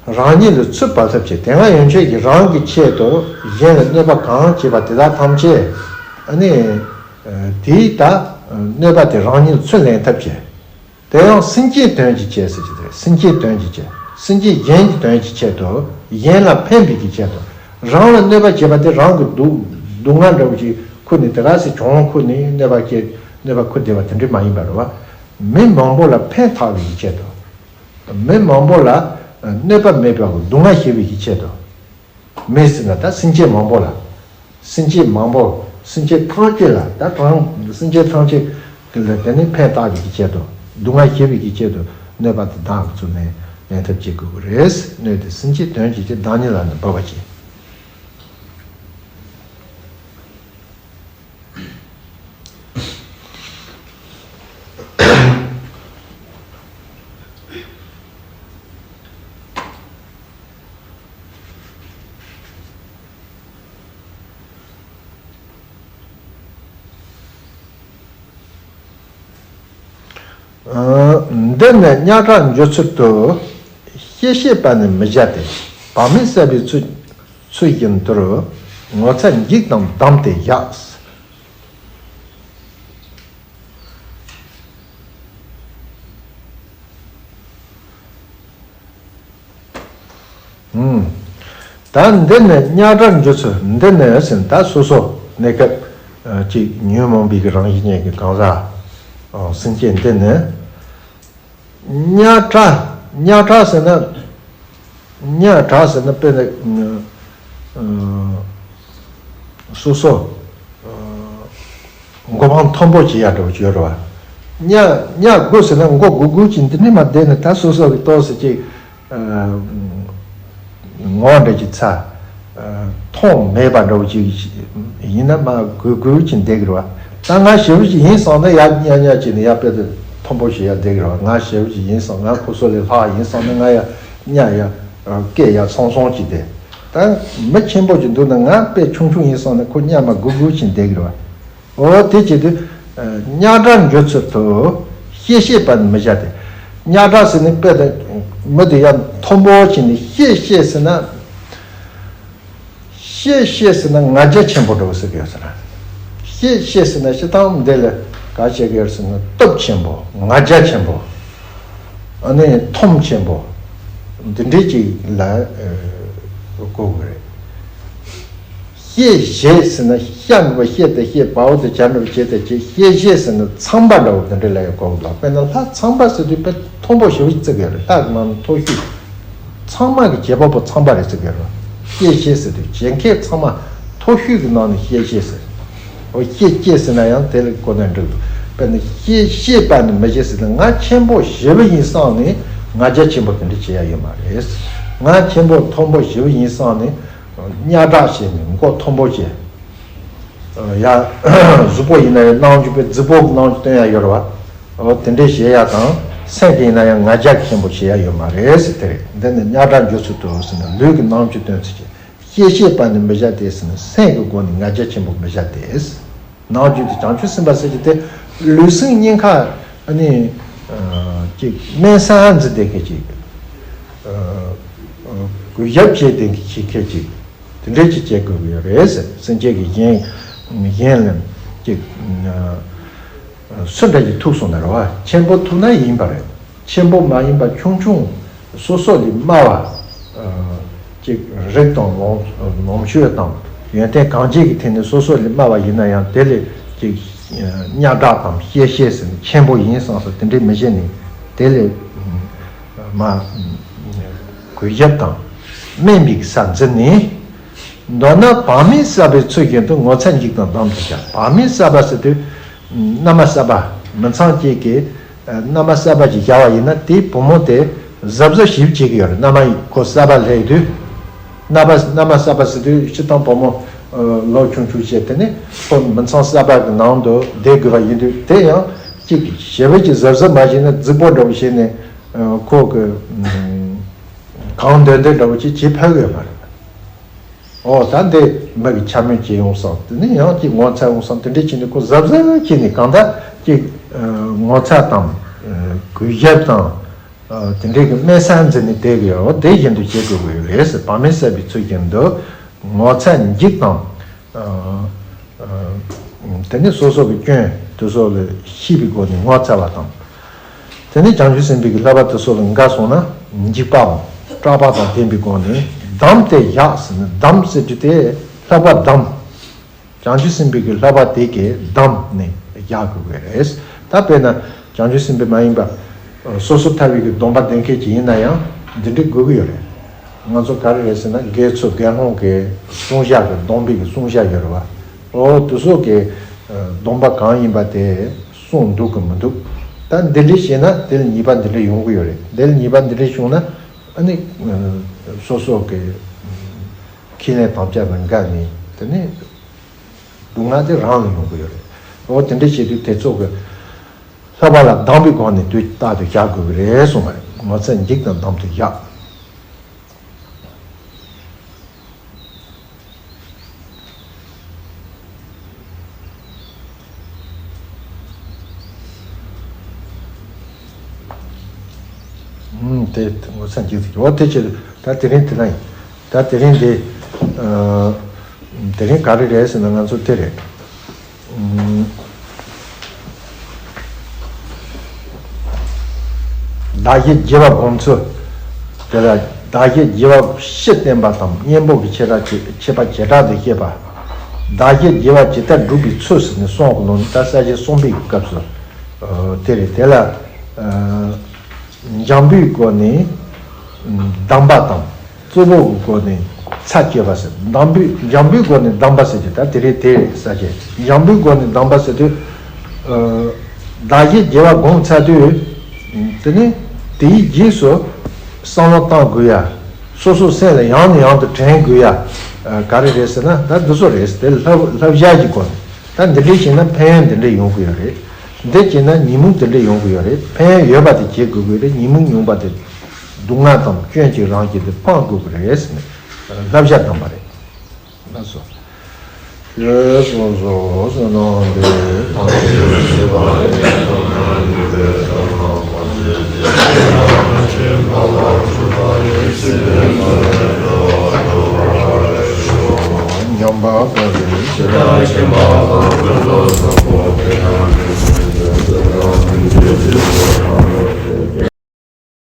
རང་ཉིད་ལ་ཚུར་བབ་ཐབས་བྱེད། དེ་སྔ་ཡན་ཆད་ཀྱིས་རང་གི་ཆེད་དུ་གཞན་ལ་གནོད་པ་གང་བྱས་པ་དེ་དག་ཐམས་ཅད། ཨ་ནི། ཨ། དེའི་ད་གནོད་པ་དེ་རང་ཉིད་ཚུར་ལེན་ཐབས་བྱེད། དེ་ཡང་སེམས་ཅན་དོན་གྱི་ཕྱིར་ཟེར་གྱི་རེད། སེམས་ཅན་དོན་གྱི་ཕྱིར། སེམས་ཅན་གཞན་གྱི་དོན་གྱི་ཆེད་དུ། གཞན་ལ་ཕན་པའི་གི་ཆེད་དུ། རང་ལ་གནོད་པ་བྱས་པ་དེ་རང་གི་སྡུག་སྡུག་བསྔལ་འདྲ་བོ་ཞིག་ཁུར་ནས། དེ་ག་སེ་གྱོང་ཁུར་ནས་གནོད་པ་སྐྱེལ། གནོད་པ་ཁུར་བསྡད་པ་དེ་འདྲ་མ་ཡིན་པ་རེད་བ། མི་མང་པོ་ལ་ཕན་ཐོགས་པའི་གི་ཆེད་དུ། མི་མང་པོ་ལ་གནོད་པ་མེད་པའི་སྡུག་བསྔལ་བྱེད་པའི་གི་ཆེད་དུ། མི་ཟེར་ན་ད་སེམས་ཅན་མང་པོ་ལ། སེམས་ཅན་མང་པོ། སེམས་ཅན་ཐམས་ཅད་ལ། ད་གང་། སེམས་ཅན་ཐམས་ཅད་ལ་དེ་ནི་ཕན་བཏགས་པའི་གི་ཆེད་དུ། སྡུག་བསྔལ་སྐྱེལ་བའི་གི་ཆེད་དུ་གནོད་པ་དེ་བདག་གིས་ཚུར་ལེན་ལེན་ཐབས་བྱེད་དགོས་ཀྱི་རེད། གནོད་དེ་སེམས་ཅན་དོན་གྱི་ཕྱིར་བདག་ཉིད་ལ་ནི་འབབ་པར་བྱེད། འདི་ནི་རྙོག་དྲ་འཇོག་ཚུལ་དུ། ཤེས་ཤེས་པ་ནི་མི་བྱ་སྟེ། བག་མེད་བསལ་བའི་ཚུལ་ཚུལ་བཞིན་དུ། ངོ་ཚ་འཇིགས་དང་བསྡམས་ཏེ་བཞག། ཨུམ། ད་འདི་ནི་རྙོག་དྲ་འཇོག་ཚུལ། འདི་ནི་ཟེར་ན་ད་སོ་སོ་གནས་སྐབས་ཅིག་ཉོན་མོངས་པའི་གི་རང་བཞིན་ཅན་གྱི་གང་ཟག་སེམས་ཅན་འདི་ནི། རྙོག་དྲ། རྙོག་དྲ་ཟེར་ན། རྙོག་དྲ་ཟེར་ན་དཔེར་ན། ཨ། སོ་སོ། ཨ། མགོ་འཕང་མཐོན་པོ་བྱེད་ཡག་འདྲ་བོ་ཅིག་ཡོད་རེད་བ། རྙོག་རྙོག་དགོས་ཟེར་ན་མགོ་སྒུར་སྒུར་བྱས་འདི་ནས་མར་བསྡད་ནས་ད་སོ་སོ་གི་ཏོག་ཙམ་ཅིག་ཨ། ངོ་འདྲ་ཅིག་ཚ། ཨ། མཐོང་མེད་པ་འདྲ་བོ་ཅིག་ཡིན་ན་མར་སྒུར་སྒུར་བྱས་བསྡད་ཀྱི་རེད་བ། ད་ང་ཞེ་པོ་ཅིག་ཡིན་བསམ་ན་ཡར་རྙོག་རྙོག་བྱས་ནས་ཡར་དཔེ་དེ་མཐོན་པོ་བྱེད་ཡག་བསྡད་ཀྱི་རེད་བ། ང་ཞེ་པོ་ཅིག་ཡིན་བསམ། ང་ཁོ་ཚོ་ལས་ལྷག་ཡིན་བསམ་ན་ང་ཡར་རྙོག་ཡག་སྐད་ཡར་སོང་སོང་བྱས་ཏེ། ད་མི་ཆེན་པོ་ཅིག་འདུག་ན་ང་དཔེ་ཆུང་ཆུང་ཡིན་བསམ་ན་ཁོ་རྙོག་མར་སྒུར་སྒུར་བྱས་བསྡད་ཀྱི་རེད་བ། འོ། དེ་བྱེད་དུས། ཨ། རྙོག་དྲ་འཇོག་ཚུལ་དུ། ཤེས་ཤེས་པ་ནི་མི་བྱ་སྟེ། རྙོག་དྲ་ཟེར་ནི་དཔེ་དེ་མི་དེ་ཡར་མཐོན་པོ་བྱས་ནས་ཤེས་ཤེས་ཟེར་ན། ཤེས་ཤེས་ཟེར་ན་ང་རྒྱལ་ཆེན་པོ་འདྲ་བོ་ཟེར་གྱི་ཡོད་ཟེར། ཤེས་ཤེས་ཟེར་ན་སྤྱིར་བཏང་འདི་ལ་ག་རེ་བྱེད་ཀྱི་ཡོད་ཟེར་ན་སྟོབས་ཆེན་པོ། ང་རྒྱལ་ཆེན་པོ། ཨ་ནི་མཐོང་ཆེན་པོ། འདི་འདྲའི་ཅིག་ལ་ཨ་གོ་དགོས་རེད། ཤེས་ཤེས་ཟེར་ན་ཤ་འགྲོ་བ་ཤེས་དེ་ཤེས། བའོ་དེ་བྱ་འགྲོ་བ་བྱེད་དེ་བྱེད། ཤེས་ཤེས་ཟེར་ན་ཚངས་པ་འདྲ་བོ་འདི་འདྲ་ལ་ཡང་གོ་དགོས་ལ། དཔེར་ན་ལྷ་ཚངས་པ་ཟེར་དུས་དཔེ་མཐོན་པོ་ཞེ་པོ་ཅིག་བརྩི་གི་ཡོད་རེད། ལྷ་གི་ནང་ནས་མཐོ་ཤོས། ཚང་མ་གི་བྱེད་པ་པོ་ཚངས་པ་རེད་ཟེར་གི་རེད། ཤེས་ཤེས་ཟེར་དུས་བྱེད་མཁན་ཚང་མ་མཐོ་ཤོས་ཀྱི་ནང་ནས་ཤེས་ཤེས་ཟེར། འོ། ཤེས་ཤེས་ཟེར་ན་ཡང་དེ་ལ་གོ་ན་འགྲིག་འདུག་དཔེར་ན་ཤེས་ཤེས་པ་ནི་མི་བྱ་ཟེར་ན་ང་ཆེན་པོ་ཞེ་པོ་ཡིན་བསམ་ནས་ང་རྒྱལ་ཆེན་པོ་དེ་འདྲ་བྱེད་ཡ་ཡོད་མ་རེད། ང་ཆེན་པོ་མཐོན་པོ་ཞེ་པོ་ཡིན་བསམ་ནས་རྙོག་དྲ་བྱས་ནས་མགོ་མཐོན་པོ་བྱས། ཡ། གཟུགས་པོ་ཡིན་ན་ཡང་རྣམ་འགྱུར་དཔེ་རྫིག་པོ་གི་རྣམ་འགྱུར་སྟོན་ཡ་ཡོད་རེད་བ། འོ། དེ་འདྲས་བྱེད་ཡ་དང་སེམས་ཀྱི་ཡིན་ན་ཡང་ང་རྒྱལ་ཆེན་པོ་བྱེད་ཡ་ཡོད་མ་རེད་ཟེར། དེ་རེད། འདི་ནི་རྙོག་དྲ་འཇོག་ཚུལ་དུ་ཟེར་ན་ལུས་ཀྱི་རྣམ་འགྱུར་སྟོན་ཚུལ་གྱི། ཤེས་ཤེས་པ་ནི་མི་བྱ་སྟེ་ཟེར་ན་སེམས་ཀྱི་སྒོ་ནས་ང་རྒྱལ་ཆེན་པོ་མི་བྱ་སྟེ། རྣམ་འགྱུར་དེ་བྱང་ཆུབ་སེམས་དཔའ་ཟེར་གྱི་དེ་ལུས་སེམས་གཉིས་ཀ་ཨ་ནི་ཅིག་དམན་ས་འཛིན་བསྡད་མཁན་ཅིག་གུས་ཞབས་བྱེད་བསྡད་མཁན་ཅིག་དེ་འདྲས་ཅིག་བྱེད་དགོས་ཀྱི་ཡོད་རེད་ཟེར། སེམས་ཅན་གྱི་གཞན་གཞན་ལ་ཅིག་སུ་འདྲ་ཞིག་ཐུག་སོང་ན་རེད་བ། ཆེན་པོ་ཐུག་ན་ཡིན་པ་རེད། ཆེན་པོ་མ་ཡིན་པ་ཆུང་ཆུང་སོ་སོ་ལས་དམའ་བ། ཅིག་རིགས་དང་ལོངས་ལོངས་སྤྱོད་དང་ཡོན་ཏན་གང་ཅིའི་ཐད་ནས་སོ་སོ་ལས་དམའ་བ་ཡིན་ན་ཡང་དེ་ལས་ཅིག་གཉའ་བྲག་དང་གཤེ་གཤེ་ཟེར་ནས་ཆེན་པོ་ཡིན་བསམ་སོ་དེ་འདྲས་མི་བྱེད་ནས་དེ་ལས་མ་གུས་ཞབས་དང་དམན་པའི་ས་འཛིན་ནས། མདོར་ན་བག་མེད་བསགས་པའི་ཚུལ་བཞིན་དུ་ངོ་ཚ་འཇིགས་དང་སྡང་དུ་བྱ། བག་མེད་བསགས་པ་ཟེར་དུས་མནའ་མ་གསར་པ་མི་ཚང་གཅིག་གིས་མནའ་མ་གསར་པ་ཞིག་བཞག་པ་ཡིན་ན་དེའི་བུ་མོ་དེ་གཟབ་གཟབ་ཞིབ་བྱེད་ཀྱི་ཡོད་རེད། མནའ་མ་ཁོ་གསར་པ་སླེབས་དུས་མནའ་མ་མནའ་མ་གསར་པ་ཟེར་དུས་སྤྱིར་བཏང་བུ་མོ་ལོ་ཆུང་ཆུང་བྱས་དེ་ནས་ཁོ་མི་ཚང་གསར་པ་གི་ནང་དུ་བསྡད་དགོས་པ་ཡིན་དུས་དེ་ཡང་གཅིག་ཞེ་པོ་ཅིག་གཟབ་གཟབ་མ་བྱས་ན་རྫིག་པོ་འདྲ་བོ་བྱས་ནས་ཁོ་གི་གང་འདོད་འདོད་འདྲ་བོ་ཅིག་བྱེད་ཕོད་ཀྱི་ཡོད་མ་རེད། ཨོ་ད་འདི་མི་གི་འཕྱ་སྨོད་བྱེད་ཡོང་བསམ་དེ་ནི་ཡང་ཅིག་ངོ་ཚ་ཡོང་བསམ་དེ་འདྲས་བྱས་ནས་ཁོ་གཟབ་གཟབ་བྱས་ནས་གང་ལྟར་ཅིག་ངོ་ཚ་དང་གུས་ཞབས་དང་དེ་འདྲས་ཀྱི་དམན་ས་འཛིན་ནས་བསྡད་ཀྱི་ཡོད། དེ་བཞིན་དུ་བྱེད་དགོས་ཀྱི་ཡོད་རེད་ཟེར། བག་མེད་བསགས་པའི་ཚུལ་བཞིན་དུ་ངོ་ཚ་འཇིགས་དང་། དེ་ནས་སོ་སོ་གི་སྐྱོན་དེ་ཚོ་ལ་ཤེས་པའི་སྒོ་ནས་ངོ་ཚ་བ་དང་། དེ་ནས་བྱང་ཆུབ་སེམས་དཔའི་གི་བསླབ་པ་དེ་ཚོ་ལ་འགལ་སོང་ན་འཇིགས་པའམ་སྐྲག་པ་དང་ལྡན་པའི་སྒོ་ནས་བསྡམས་ཏེ་བཞག་ཟེར་ནས། བསྡམས་ཟེར་རྒྱུ་དེ་བསླབ་པ་བསྡམས། བྱང་ཆུབ་སེམས་དཔའི་གི་བསླབ་པ་དེ་གས་བསྡམས་ནས་བཞག་དགོས་ཀྱི་རེད། ད་དཔེར་ན་བྱང་ཆུབ་སེམས་དཔའ་མ་ཡིན་པ་སོ་སོ་ཐར་བའི་གི་སྡོམ་པ་ལྡན་མཁན་ཅིག་ཡིན་ན་ཡང་འདི་འདྲ་དགོས་ཀྱི་ཡོད་རེད། ང་ཚོ་ག་རེ་རེད་ཟེར་ན་དགེ་ཚུལ་དགེ་སློང་གི་བསྲུང་བྱ་གི་སྡོམ་པའི་གི་བསྲུང་བྱ་ཡོད་རེད་བ། ཨོ་དེ་ཚོ་གི་སྡོམ་པ་གང་ཡིན་པ་དེ་བསྲུང་འདུག་གི་མི་འདུག་ད་འདི་འདྲ་བྱས་ན་དེ་ལ་ཉེས་པ་འདི་འདྲ་ཡོང་གི་ཡོད་རེད། དེ་ལ་ཉེས་པ་འདི་འདྲ་བྱུང་ན་ཨ་ནི་སོ་སོ་གི་ཁས་ལེན་དམ་བཅའ་དང་འགལ་ནས་དེ་ནི་སྡུག་བསྔལ་དེ་རང་ལ་ཡོང་གི་ཡོད་རེད། ཨོ་དེ་འདྲ་བྱེད་དུས་དེ་ཚོ་གི་བསླབ་པ་ལ་སྡང་པའི་སྒོ་ནས་དུས་རྟག་ཏུ་བཞག་དགོས་ཀྱི་རེད་གསུངས་པ་རེད། ངོ་ཚ་འཇིགས་དང་སྡང་དུ་བཞག་ཨུམ། དེ་ངོ་ཚ་འཇིགས་ཟེར་གྱི། འོ་དེ་བྱེད་དུས་ད་དེ་རིང་དེ་ན་ཡིན། ད་དེ་རིང་དེ་ཨ་དེ་རིང་ག་རེ་རེད་ཟེར་ན་ང་ཚོ་དེ་རེད། ཨུམ། བདག་བཞི་བགྱི་བ་སྒོམ་ཚུལ། དེ་ལ་བདག་བཞི་བགྱི་བ་བཞི་བསྟན་པ་དང་གཉེན་པོ་གི་ཆེ་ཕྲ་ཆེ་ཆེ་བ་བྱེ་བྲག་ཏུ་བཤད་པ། བདག་བཞི་བགྱི་བ་ཇི་ལྟར་བསྒྲུབ་པའི་ཚུལ་ཟེར་ནས་གསུངས་པ་ལོ་ནི་ད་ས་བཅད་གསུམ་པའི་སྐབས་སུ་ཨ་དེ་རེད། དེ་ལ་ཨ་འཇམ་པོའི་སྒོ་ནས་སྡོམ་པ་དང་། གཙོ་བོ་གི་སྒོ་ནས་ཚ་བཅད་པ་ཟེར། སྡོམ་པའི་འཇམ་པོའི་སྒོ་ནས་སྡོམ་པ་ཟེར་གྱི་ད་དེ་རེད། དེ་རེད་ས་བཅད། འཇམ་པོའི་སྒོ་ནས་སྡོམ་པ་ཟེར་དུས་ཨ་བདག་བཞི་བགྱི་བ་སྒོམ་ཚར་དུས་དེ་ནི་དེའི་རྗེས་སུ་བསམ་བློ་བཏང་དགོས་ཡ། སོ་སོ་སེམས་ལ་ཡང་ནས་ཡང་དུ་དྲན་དགོས་ཡ། ཨ་ག་རེ་རེད་ཟེར་ན་ད་འདི་ཚོ་རེད། དེ་བསླབ་བསླབ་བྱ་གི་སྒོ་ནས་ད་འདི་འདྲས་བྱས་ན་ཕན་ཡོན་འདི་འདྲས་ཡོང་གི་ཡོད་རེད། འདི་བྱས་ན་ཉེས་དམིགས་འདི་འདྲས་ཡོང་གི་ཡོད་རེད། ཕན་ཡོན་ཡོད་པ་དེ་བྱེད་དགོས་ཀྱི་རེད། ཉེས་དམིགས་ཉུང་བ་དེ་སྡུག་བསྔལ་དང་སྐྱོན་གྱིས་རང་བཞིན་དུ་སྤང་དགོས་ཀྱི་རེད་ཟེར་ནས་བསླབ་བྱ་བཏང་བ་རེད། ལགས་སོ། ཞེས་གསུངས་སོ། བསོད་ནམས་འདི་ཡིས་ཐམས་ཅད་གཟིགས་པ་ཉིད། ཐོབ་ནས་ཉེས་པའི་དགྲ་རྣམས་ཕམ་བྱས་ཏེ། སེམས་ཅན་ཐམས་ཅད་ཐར་པའི་ཆེད་དུ་བྱོན་པར་ཤོག། ཉམས་པ་དགའ་བའི་ཕྱིར། ཞེས་བྱ་ཞིང་ཁམས་དང་ཀུན་ཏུ་བཟང་པོ་དེ་ཡང་དེ་བཞིན་གཤེགས་པ་དང་ཐམས་ཅད་ཀྱི་ཚོགས།